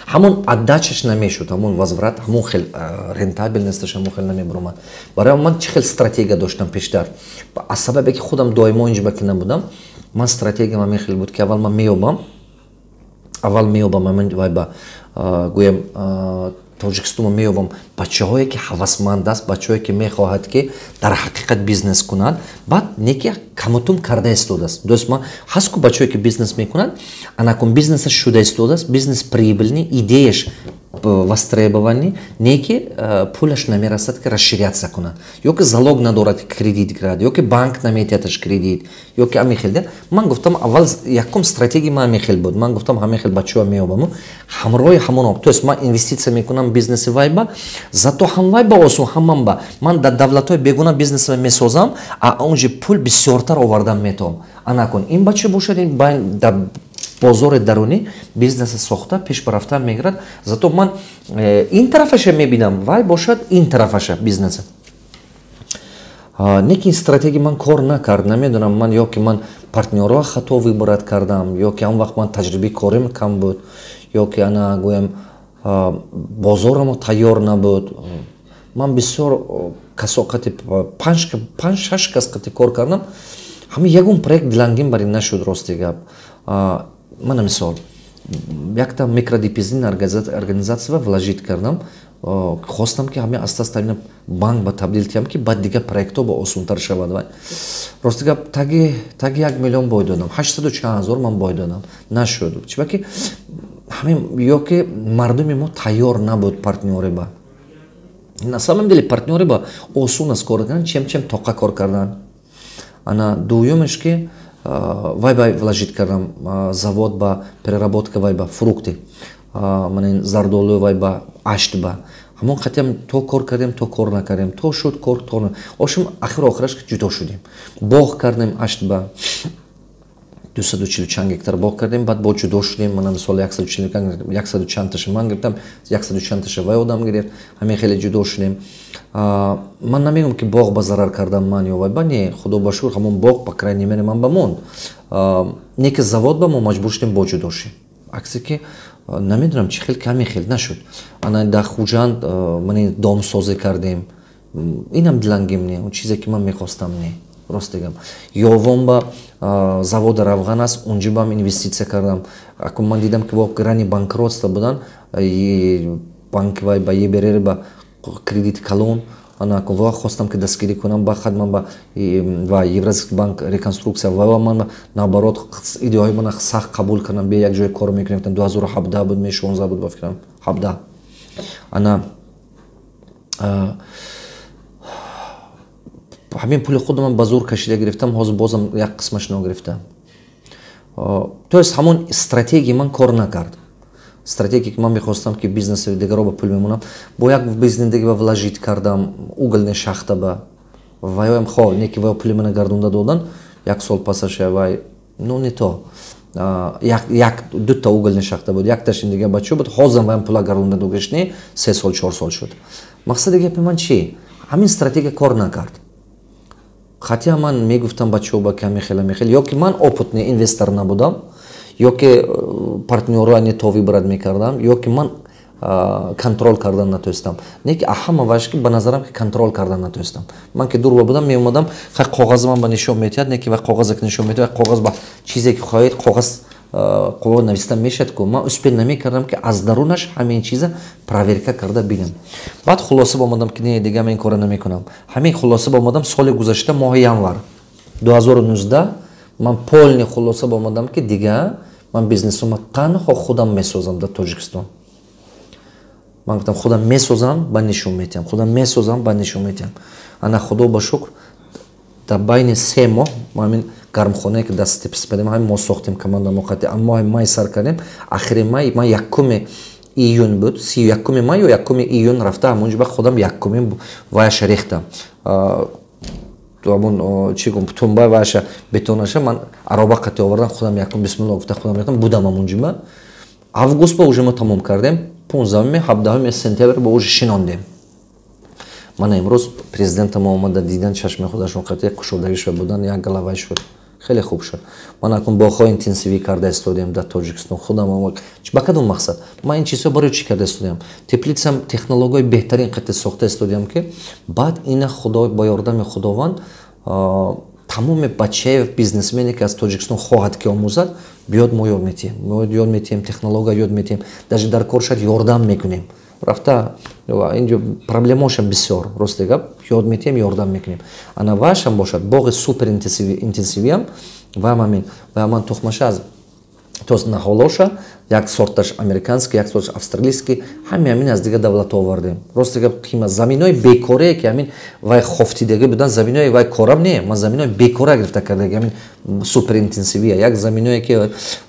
ҳамон отдачаш намешуд, ҳамон возврат, ҳамон хел рентабельносташ ҳамон хел намебаромад. Барои ман чӣ хел стратегия доштам пештар? Аз сабабе ки худам доимо инҷоба ки набудам, ман стратегиям ҳамин хел буд, ки аввал ман меёбам, аввал меёбам ҳамин вай ба гӯям Тоҷикистон меёбам бачаҳое ки ҳавасманд аст, бачаҳое ки мехоҳад, ки дар ҳақиқат бизнес кунад, баъд неки камутум карда истодааст. Дӯст, ман ҳаст ку бачаҳое ки бизнес мекунад, анакун бизнесаш шуда истодааст, бизнес прибыльный, идеяш востребованный, неки пулаш намерасад, ки расширяться кунад, ё ки залог надорад, ки кредит гирад, ё ки банк наметиҳадаш кредит, ё ки ҳамин хел. Ман гуфтам, аввал якум стратегия ман ҳамин хел буд. Ман гуфтам, ҳамин хел бачаҳо меёбаму ҳамроҳи ҳамоно, то есть ман инвеститсия мекунам бизнеси вайба, зато ҳам вайба осон, ҳам ман ба ман дар давлатҳои бегуна бизнес месозам, а онҷо пул бисёртар овардан метавонам. Анакун ин бача бошад, ин дар бозори дарунӣ бизнеса сохта пеш рафтан мегирад. Зато ман ин тарафаша мебинам, вай бошад ин тарафаша бизнеса. Не ки ин стратегия ман кор накард. Намедонам, ман ё ки ман партнёрҳо хато выбрать кардам, ё ки он вақт ман таҷрибаи корим кам буд, ё ки ана гӯям бозорамо тайёр набуд. Ман бисёр касо қати, панҷ шаш кас қати кор кардам, ҳамин ягон проект дилангин бар ин нашуд, рости гап. Мана мисол, якта микродепозитный организация вложить кардам, хостам, ки ҳамин аста аста ина банк ба табдил тиҳам, ки баъд дигар проектҳо ба осонтар шавад. Вай, рости гап, таги 1 миллион бой додам, ҳаштсаду чанд ҳазор ман бой додам, нашуд. Чунки ҳамин ё ки мардуми мо тайёр набуд партнёре ба. На самом деле партнёре ба осон аст кор кардан, чем тоқа кор кардан. Ана дуюмеш, ки вай ба вложить кардам, завод ба переработка, вай ба фрукты, мана зардолу, вай ба ашт ба ҳамон қатиам то кор кардем, то кор накардем, то шуд кор, то ошим ахиру охираш ҷудо шудем. Боғ кардем ашт ба 240 чанд гектар боғ кардем, баъд бо ҷудо шудем. Мана мисол, яксаду чандташа ман гирифтам, яксаду чандташа вай одам гирифт. Ҳамин хеле ҷудо шудем. Ман намегӯям, ки боғ ба зарар кардам ман ё вай ба. Не, худо ба шукр, ҳамон боғ, по крайней мере, ман ба монд. Не ки завод ба мо маҷбур шудем бо ҷудо шем. Аксе ки намедонам чӣ хел ками хел нашуд. Ана дар Хуҷанд ман домсозӣ кардем, инам дилангим не, он чизе ки ман мехостам, не, рост дигам. Ёвон ба заводи равған аст, унҷо бам инвеститсия кардам. Акун ман дидам, ки во грани банкротства будан, банк вай ба ЕБРР ба кредит калон. Ана ва хостам, ки дастгирӣ кунам. Ба хад ман ба ва Евразийский банк реконструкция ва ман, наоборот, идеяҳои мана сахт қабул кардам. Бе як ҷое кор мекунем. 2017 буд, ме 16 буд, ба фикрам, 17. Ана ҳамин пули худро ман ба зур кашида гирифтам, ҳозир бозам як қисмаш ногирифтам. То есть ҳамон стратегия ман кор накард, стратегия, ки ман мехостам, ки бизнеси дигаро ба пул мемонам. Бо як бизнес дига ба вложить кардам, угольный шахта ба ваёям хо не ки ваё пули мана гардонда додан як сол пасаша. Вай, ну, не то як дута угольный шахта буд, якташ дига бачо буд, ҳозирам ваям пула гардонда догаш не, 3 сол, 4 сол шуд. Мақсади гапи ман чи? Ҳамин стратегия кор накард. Хотя ман мегуфтам бачаҳо ба ками хела мехел, ё ки ман опытный инвестор набудам, ё ки партнёрро не то выбрать мекардам, ё ки ман контроль кардан натонистам. Не ки ҳама ваш ки ба назарам, ки контроль кардан натонистам. Ман ки дурба будам, меомадам, хай, коғаз ман ба нишон метиҳад, не ки ва коғазе ки нишон метиҳад, коғаз ба чизе ки хоҳед, коғаз қувва нависта мешавад ку. Ман успел намекардам, ки аз дарунаш ҳамин чиза проверка карда бинам. Баъд хулоса ба омадам, ки не, дига ман ин кора намекунам. Ҳамин хулоса ба омадам соли гузашта, моҳи январ 2019. Ман полный хулоса ба омадам, ки дига ман бизнесума танҳо худам месозам дар Тоҷикистон. Ман гуфтам, худам месозам, ба нишон метиҳам, худам месозам, ба нишон метиҳам. Ана худо ба шукр, дар байни 3 моҳ ма ҳамин гармхонае, ки дар степспедем, ҳамин мо сохтем, команда мо қати. Моҳи май сар кардем, ахири май, ман 1 июн буд, 31 май ё 1 июн рафта, ҳамонҷо ба худам якумин ваяша рехтам, ҳамон чи гум, тумба ваяша, бетонаша ман ароба қати овардам, худам якум бисмилло гуфта худам рехтам. Будам ҳамонҷима. Август ба уже мо тамом кардем, 15-уми, 17 сентябр ба уже шинондем. Мана имрӯз президента мо омада дидан, чашми худашон қати кушодагӣ шуд, будан як галавай шуд, хеле хуб шуд. Ман акун боғҳои интенсивӣ карда истодем дар Тоҷикистон худам. Ба кадом мақсад ман ин чизҳо барои чӣ карда истодиам? Теплицам технологияи беҳтарин қати сохта истодиам, ки баъд ина худо бо ёрдами Худованд тамоми бачаи бизнесмене, ки аз Тоҷикистон хоҳад, ки омӯзад, биёд, мо ёд метиҳем, мо ёд метиҳем, технология ёд метиҳем, даже дар кор шад ёрдам мекунем. Рафта инҷо проблемаошам бисёр, рости гап, ёд метиҳем, ёрдам мекунем. Ана вашам бошад боғи супер интенсивиам ваам ҳамин ва ман тухмаша аз то наҳолоша, як сорташ американский, як сорташ австралийский, ҳами ҳамин аз дигар давлатҳо овардем. Рости гап, қимат заминои бекорие, ки ҳамин вай хофтидагӣ будан, заминои вай корам не, ман заминои бекора гирифта кардаги. Ҳамин супер интенсивия як заминое, ки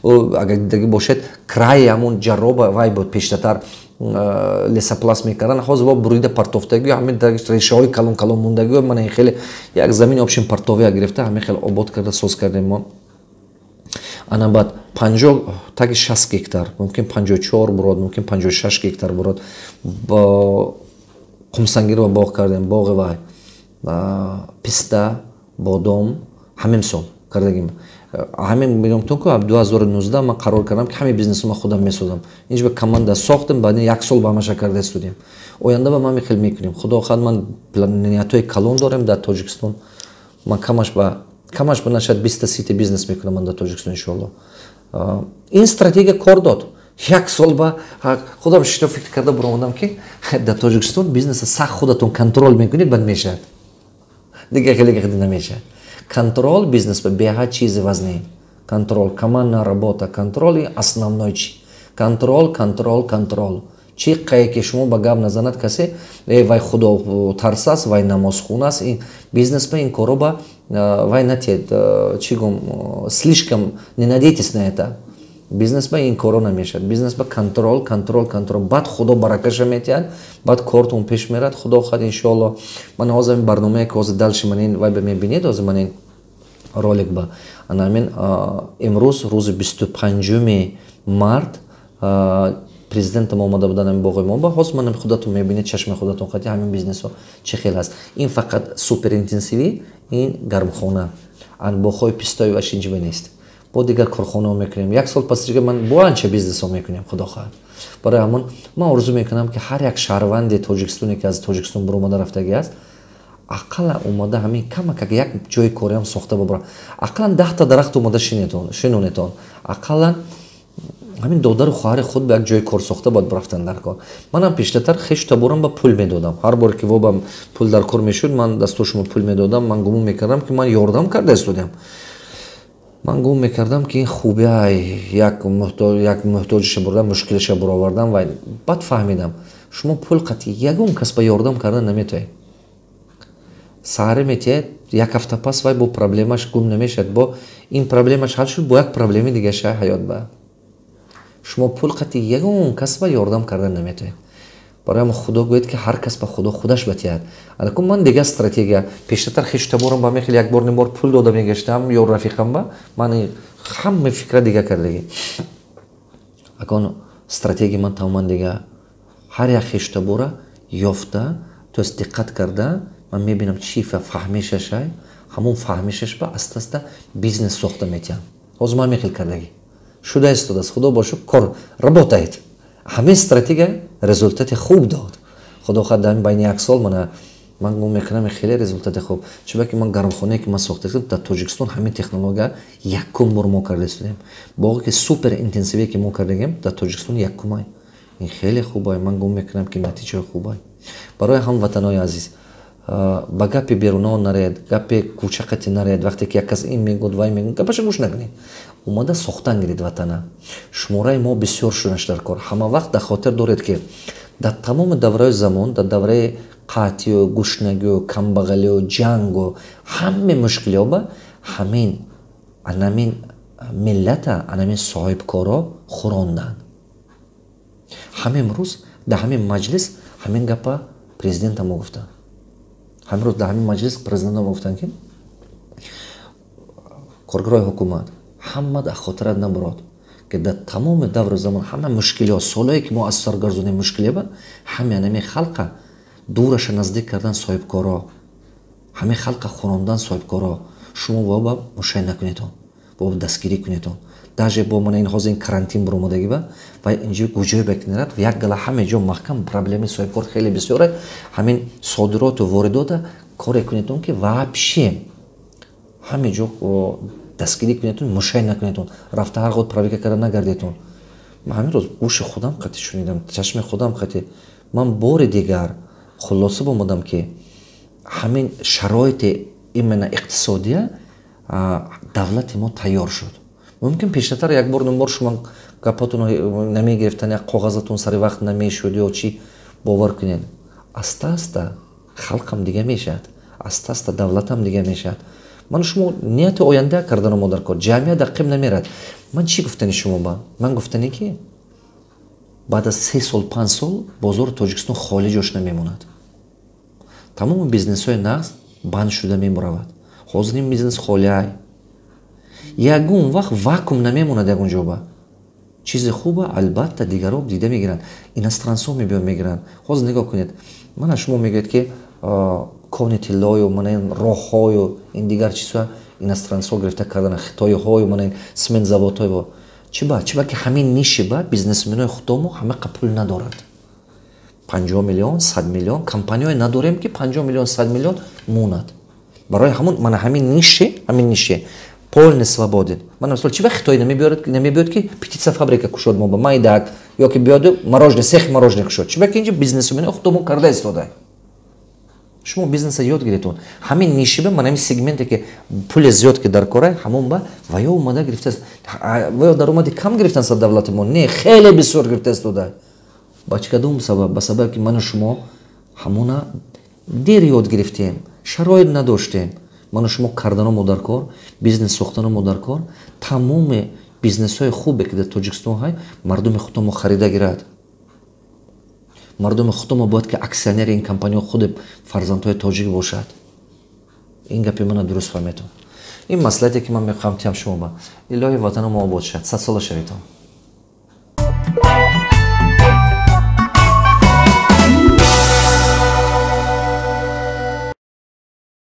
агар дидаги бошед, краи ҳамун ҷарроба вай буд, пештатар лесопласт мекардан, ҳозир во бурида партофтагӣ, ҳамин решаҳои калон калон мондагӣ. Мана ин хеле як замини общем партовия гирифта, ҳамин хеле обод карда соз кардем мо. Ана баъд 50 таги 60 гектар, мумкин 54 бурод, мумкин 56 гектар бурод, қумсангирро боғ кардем, боғи вай писта, бодом ҳамин сол кардагим. Ҳамин мегӯям ку, 2019 ман қарор кардам, ки ҳамин бизнесу ман худам месозам. Инҷо ба команда сохтем, баъд як сол ба ҳамаша карда истодем. Оянда ба ман хел мекунем, худо хоҳад. Ман ниятҳои калон дорем дар Тоҷикистон. Ман камаш ба нашад биста сита бизнес мекунам ман дар Тоҷикистон, иншоалло. Ин стратегия кор дод. Як сол ба худам шишта фикр карда буромадам, ки дар Тоҷикистон бизнеса сахт худатон контроль мекунед, бад мешавад, дига хеле хеле намешавад. Контроль бизнес ба беҳад чизи вазнин. Контроль, командная работа, контроль и основной чи контроль, контроль, контроль. Чӣ қае ки шумо ба гап назанад касе: «Э, вай худотарс аст, вай намозхун аст». Ин бизнес ба ин коро ба вай натиед, чӣ гум, слишком не надейтесь на это. Бизнес ба ин коро намешавад. Бизнес ба контроль, контроль, контроль, баъд Худо баракаша метиҳад, баъд кортон пеш мерад, Худо хоҳад, иншоалло. Ман ҳозир ин барномае ки ҳозир дальше ман ин вай ба мебинед, ҳозир ман ин ролик ба ана ҳамин имрӯз, рӯзи 25-уми март, президентам омада будан ҳамин боғои мо ба. Ҳозир ман худатон мебинед, чашми худатон қати ҳамин бизнесҳо чӣ хел ҳаст. Ин фақат супер интенсивӣ, ин гармхона, ан боғҳои пистои ваш инҷиба нест. Бо дигар корхонаҳо мекунем. Як сол пас дига ман бо анча бизнесҳо мекунем, Худо хоҳад. Барои ҳамон ман орзу мекунам, ки ҳар як шаҳрванди Тоҷикистоне, ки аз Тоҷикистон баромада рафтагӣ аст, ақаллан омада ҳамин камакак як ҷои кориам сохта бабара, ақаллан 10-та дарахт омада шинонетон, ақаллан ҳамин додару хоҳари худ ба як ҷои кор сохта бояд рафтан дар кор. Манам пештатар хешу таборам ба пул медодам. Ҳар боре ки вобам пул дар кор мешуд, ман дастошумо пул медодам. Ман гумон мекардам, ки ман ёрдам карда истодиам. Ман гумон мекардам, ки ин хубия, як муҳтоҷиша бурдам, мушкилиша буровардам. Ва баъд фаҳмидам, шумо пул қатъи ягон кас ба ёрдам кардан наметавонед. Саҳарӣ метиҳед, як ҳафта пас вай бо проблемаш гум намешавад, бо ин проблемаш ҳал шуд, бо як проблеми дигаша ҳаёт ба. Шумо пул қатъи ягон кас ба ёрдам кардан наметавонед. Барои ҳамон Худо гӯяд, ки ҳар кас ба Худо худаш батиҳад. Алакун ман дигар стратегия. Пештатар хешу таборам ба мехел як бор ним бор пул дода мегаштам ё рафиқам ба. Ман ҳама фикра дига кардагӣ. Акон стратегия ман тамоман дига. Ҳар як хешу табора ёфта, то есть диққат карда, ман мебинам, чӣ фаҳмишашай, ҳамон фаҳмишаш ба аста аста бизнес сохта метиҳам. Ҳозир ман мехел кардагӣ шуда истодааст, Худо бошук, кор работает. Ҳамин стратегия результати хуб дод. Худо хоҳад, дар байни як сол мана ман гумон мекунам, хеле результати хуб. Чунки ман гармхонае ки ман сохта, дар Тоҷикистон ҳамин технология якум бор мо карда истодем. Боғе ки супер интенсивие ки мо кардагем, дар Тоҷикистон якумай. Ин хеле хубай. Ман гумон мекунам, ки натиҷаи хубай. Барои ҳамватанои азиз, ба гапи беруно наред, гапи кӯчақати наред. Вақте ки як кас ин мегӯд, вай мегӯд, гапаша гӯш накунед. Омада сохтан гиред ватана. Шумораи мо бисёр шуданаш дар кор. Ҳама вақт дар хотир доред, ки дар тамоми давраи замон, дар давраи қатъию гушнагию камбағалию ҷангу ҳаме мушкилиҳо ба ҳамин анамин миллата анамин соҳибкоро хӯронданд. Ҳамин рӯз дар ҳамин маҷлис ҳамин гапа президентамо гуфтанд. Ҳамин рӯз дар ҳамин маҷлис президентамо гуфтанд, ки коргарои ҳукумат, ҳама дар хотират набурод, ки дар тамоми давру замон ҳама мушкилиҳо, солое ки мо аз сар гардонем мушкилиба, ҳаме анами халқа дураша наздик кардан соҳибкоро, ҳамин халқа хӯрондан соҳибкоро. Шумо боба мушай накунедон, боба дастгирӣ кунедон. Даже бо мана ин ҳозир ин карантин буромадагиба ва инҷо гуҷое бакнерад, як гала ҳаме ҷо маҳкам, проблемаи соҳибкор хеле бисёре. Ҳамин содироту воридота коре кунедон, ки вообще ҳаме ҷо дастгирӣ кунедон, мушай накунедон, рафта ҳар год проверка карда нагардедон. Ман ҳамин рӯз гӯши худам қати шунидам, чашми худам қати. Ман бори дигар хулоса бомадам, ки ҳамин шароити именно иқтисодия давлати мо тайёр шуд. Мумкин, пештатар як бор дубор шумо гапотон намегирифтан, як коғазатон сари вақт намешуд ё чӣ. Бовар кунед, аста аста халқам дига мешавад, аста аста давлатам дига мешавад. Ман шумо нияти оянда кардану мо дар кор ҷамъият дақиб намерад. Ман чӣ гуфтани шумо ба? Ман гуфтане, ки баъд аз 3 сол, 5 сол бозори Тоҷикистон холӣ ҷош намемонад. Тамоми бизнесҳои нағз банд шуда мемуравад. Ҳозир ин бизнес холиай, ягон вақт вакуум намемонад ягон ҷоба. Чизи хуба албатта дигарро дида мегиранд, иностранцҳо мебиён, мегиранд. Ҳозир нигоҳ кунед, мана шумо мегӯед, ки кони тиллою, мана ин роҳҳою, ин дигар чизҳо иностранцҳо гирифта кардана, хитоиҳою, мана ин смент заводҳою. Чиба? Чиба ки ҳамин ниши ба бизнесменои худомо ҳамақа пул надорад. 50 миллион, 100 миллион компанияое надорем, ки 50 миллион, 100 миллион монад. Барои ҳамон мана ҳамин нише полный свободен. Мана мисол, чиба Хитой намебиёд, ки птицефабрика кушод мо ба майдак ё ки биёду мороженое, цех мороженое кушод? Чиба ки инҷа бизнесмено худомо карда истода. Шумо бизнеса ёд гиритон. Ҳамин нишиба, мана ҳамин сегменте, ки пули зиёд ки дар кора, ҳамон ба ва ё омада гирифтааст. Ва ё даромади кам гирифтан са давлати мо не, хеле бисёр гирифта истода. Ба чӣ кадом сабаб? Ба сабабе ки ману шумо ҳамона дер ёд гирифтем, шароит надоштем. Ману шумо карданомо дар кор, бизнес сохтаномо дар кор. Тамоми бизнесҳои хубе, ки дар Тоҷикистон ҳай, мардуми худомо харида гирад. Мардуми худомо бояд, ки акционери ин компаниҳо худи фарзандҳои тоҷик бошад. Ин гапи мана дуруст фаҳметон. Ин маслиҳате, ки ман мехоҳам тиям шумо ба. Илоҳи, ватаномо обод шавад, садсола шаведон.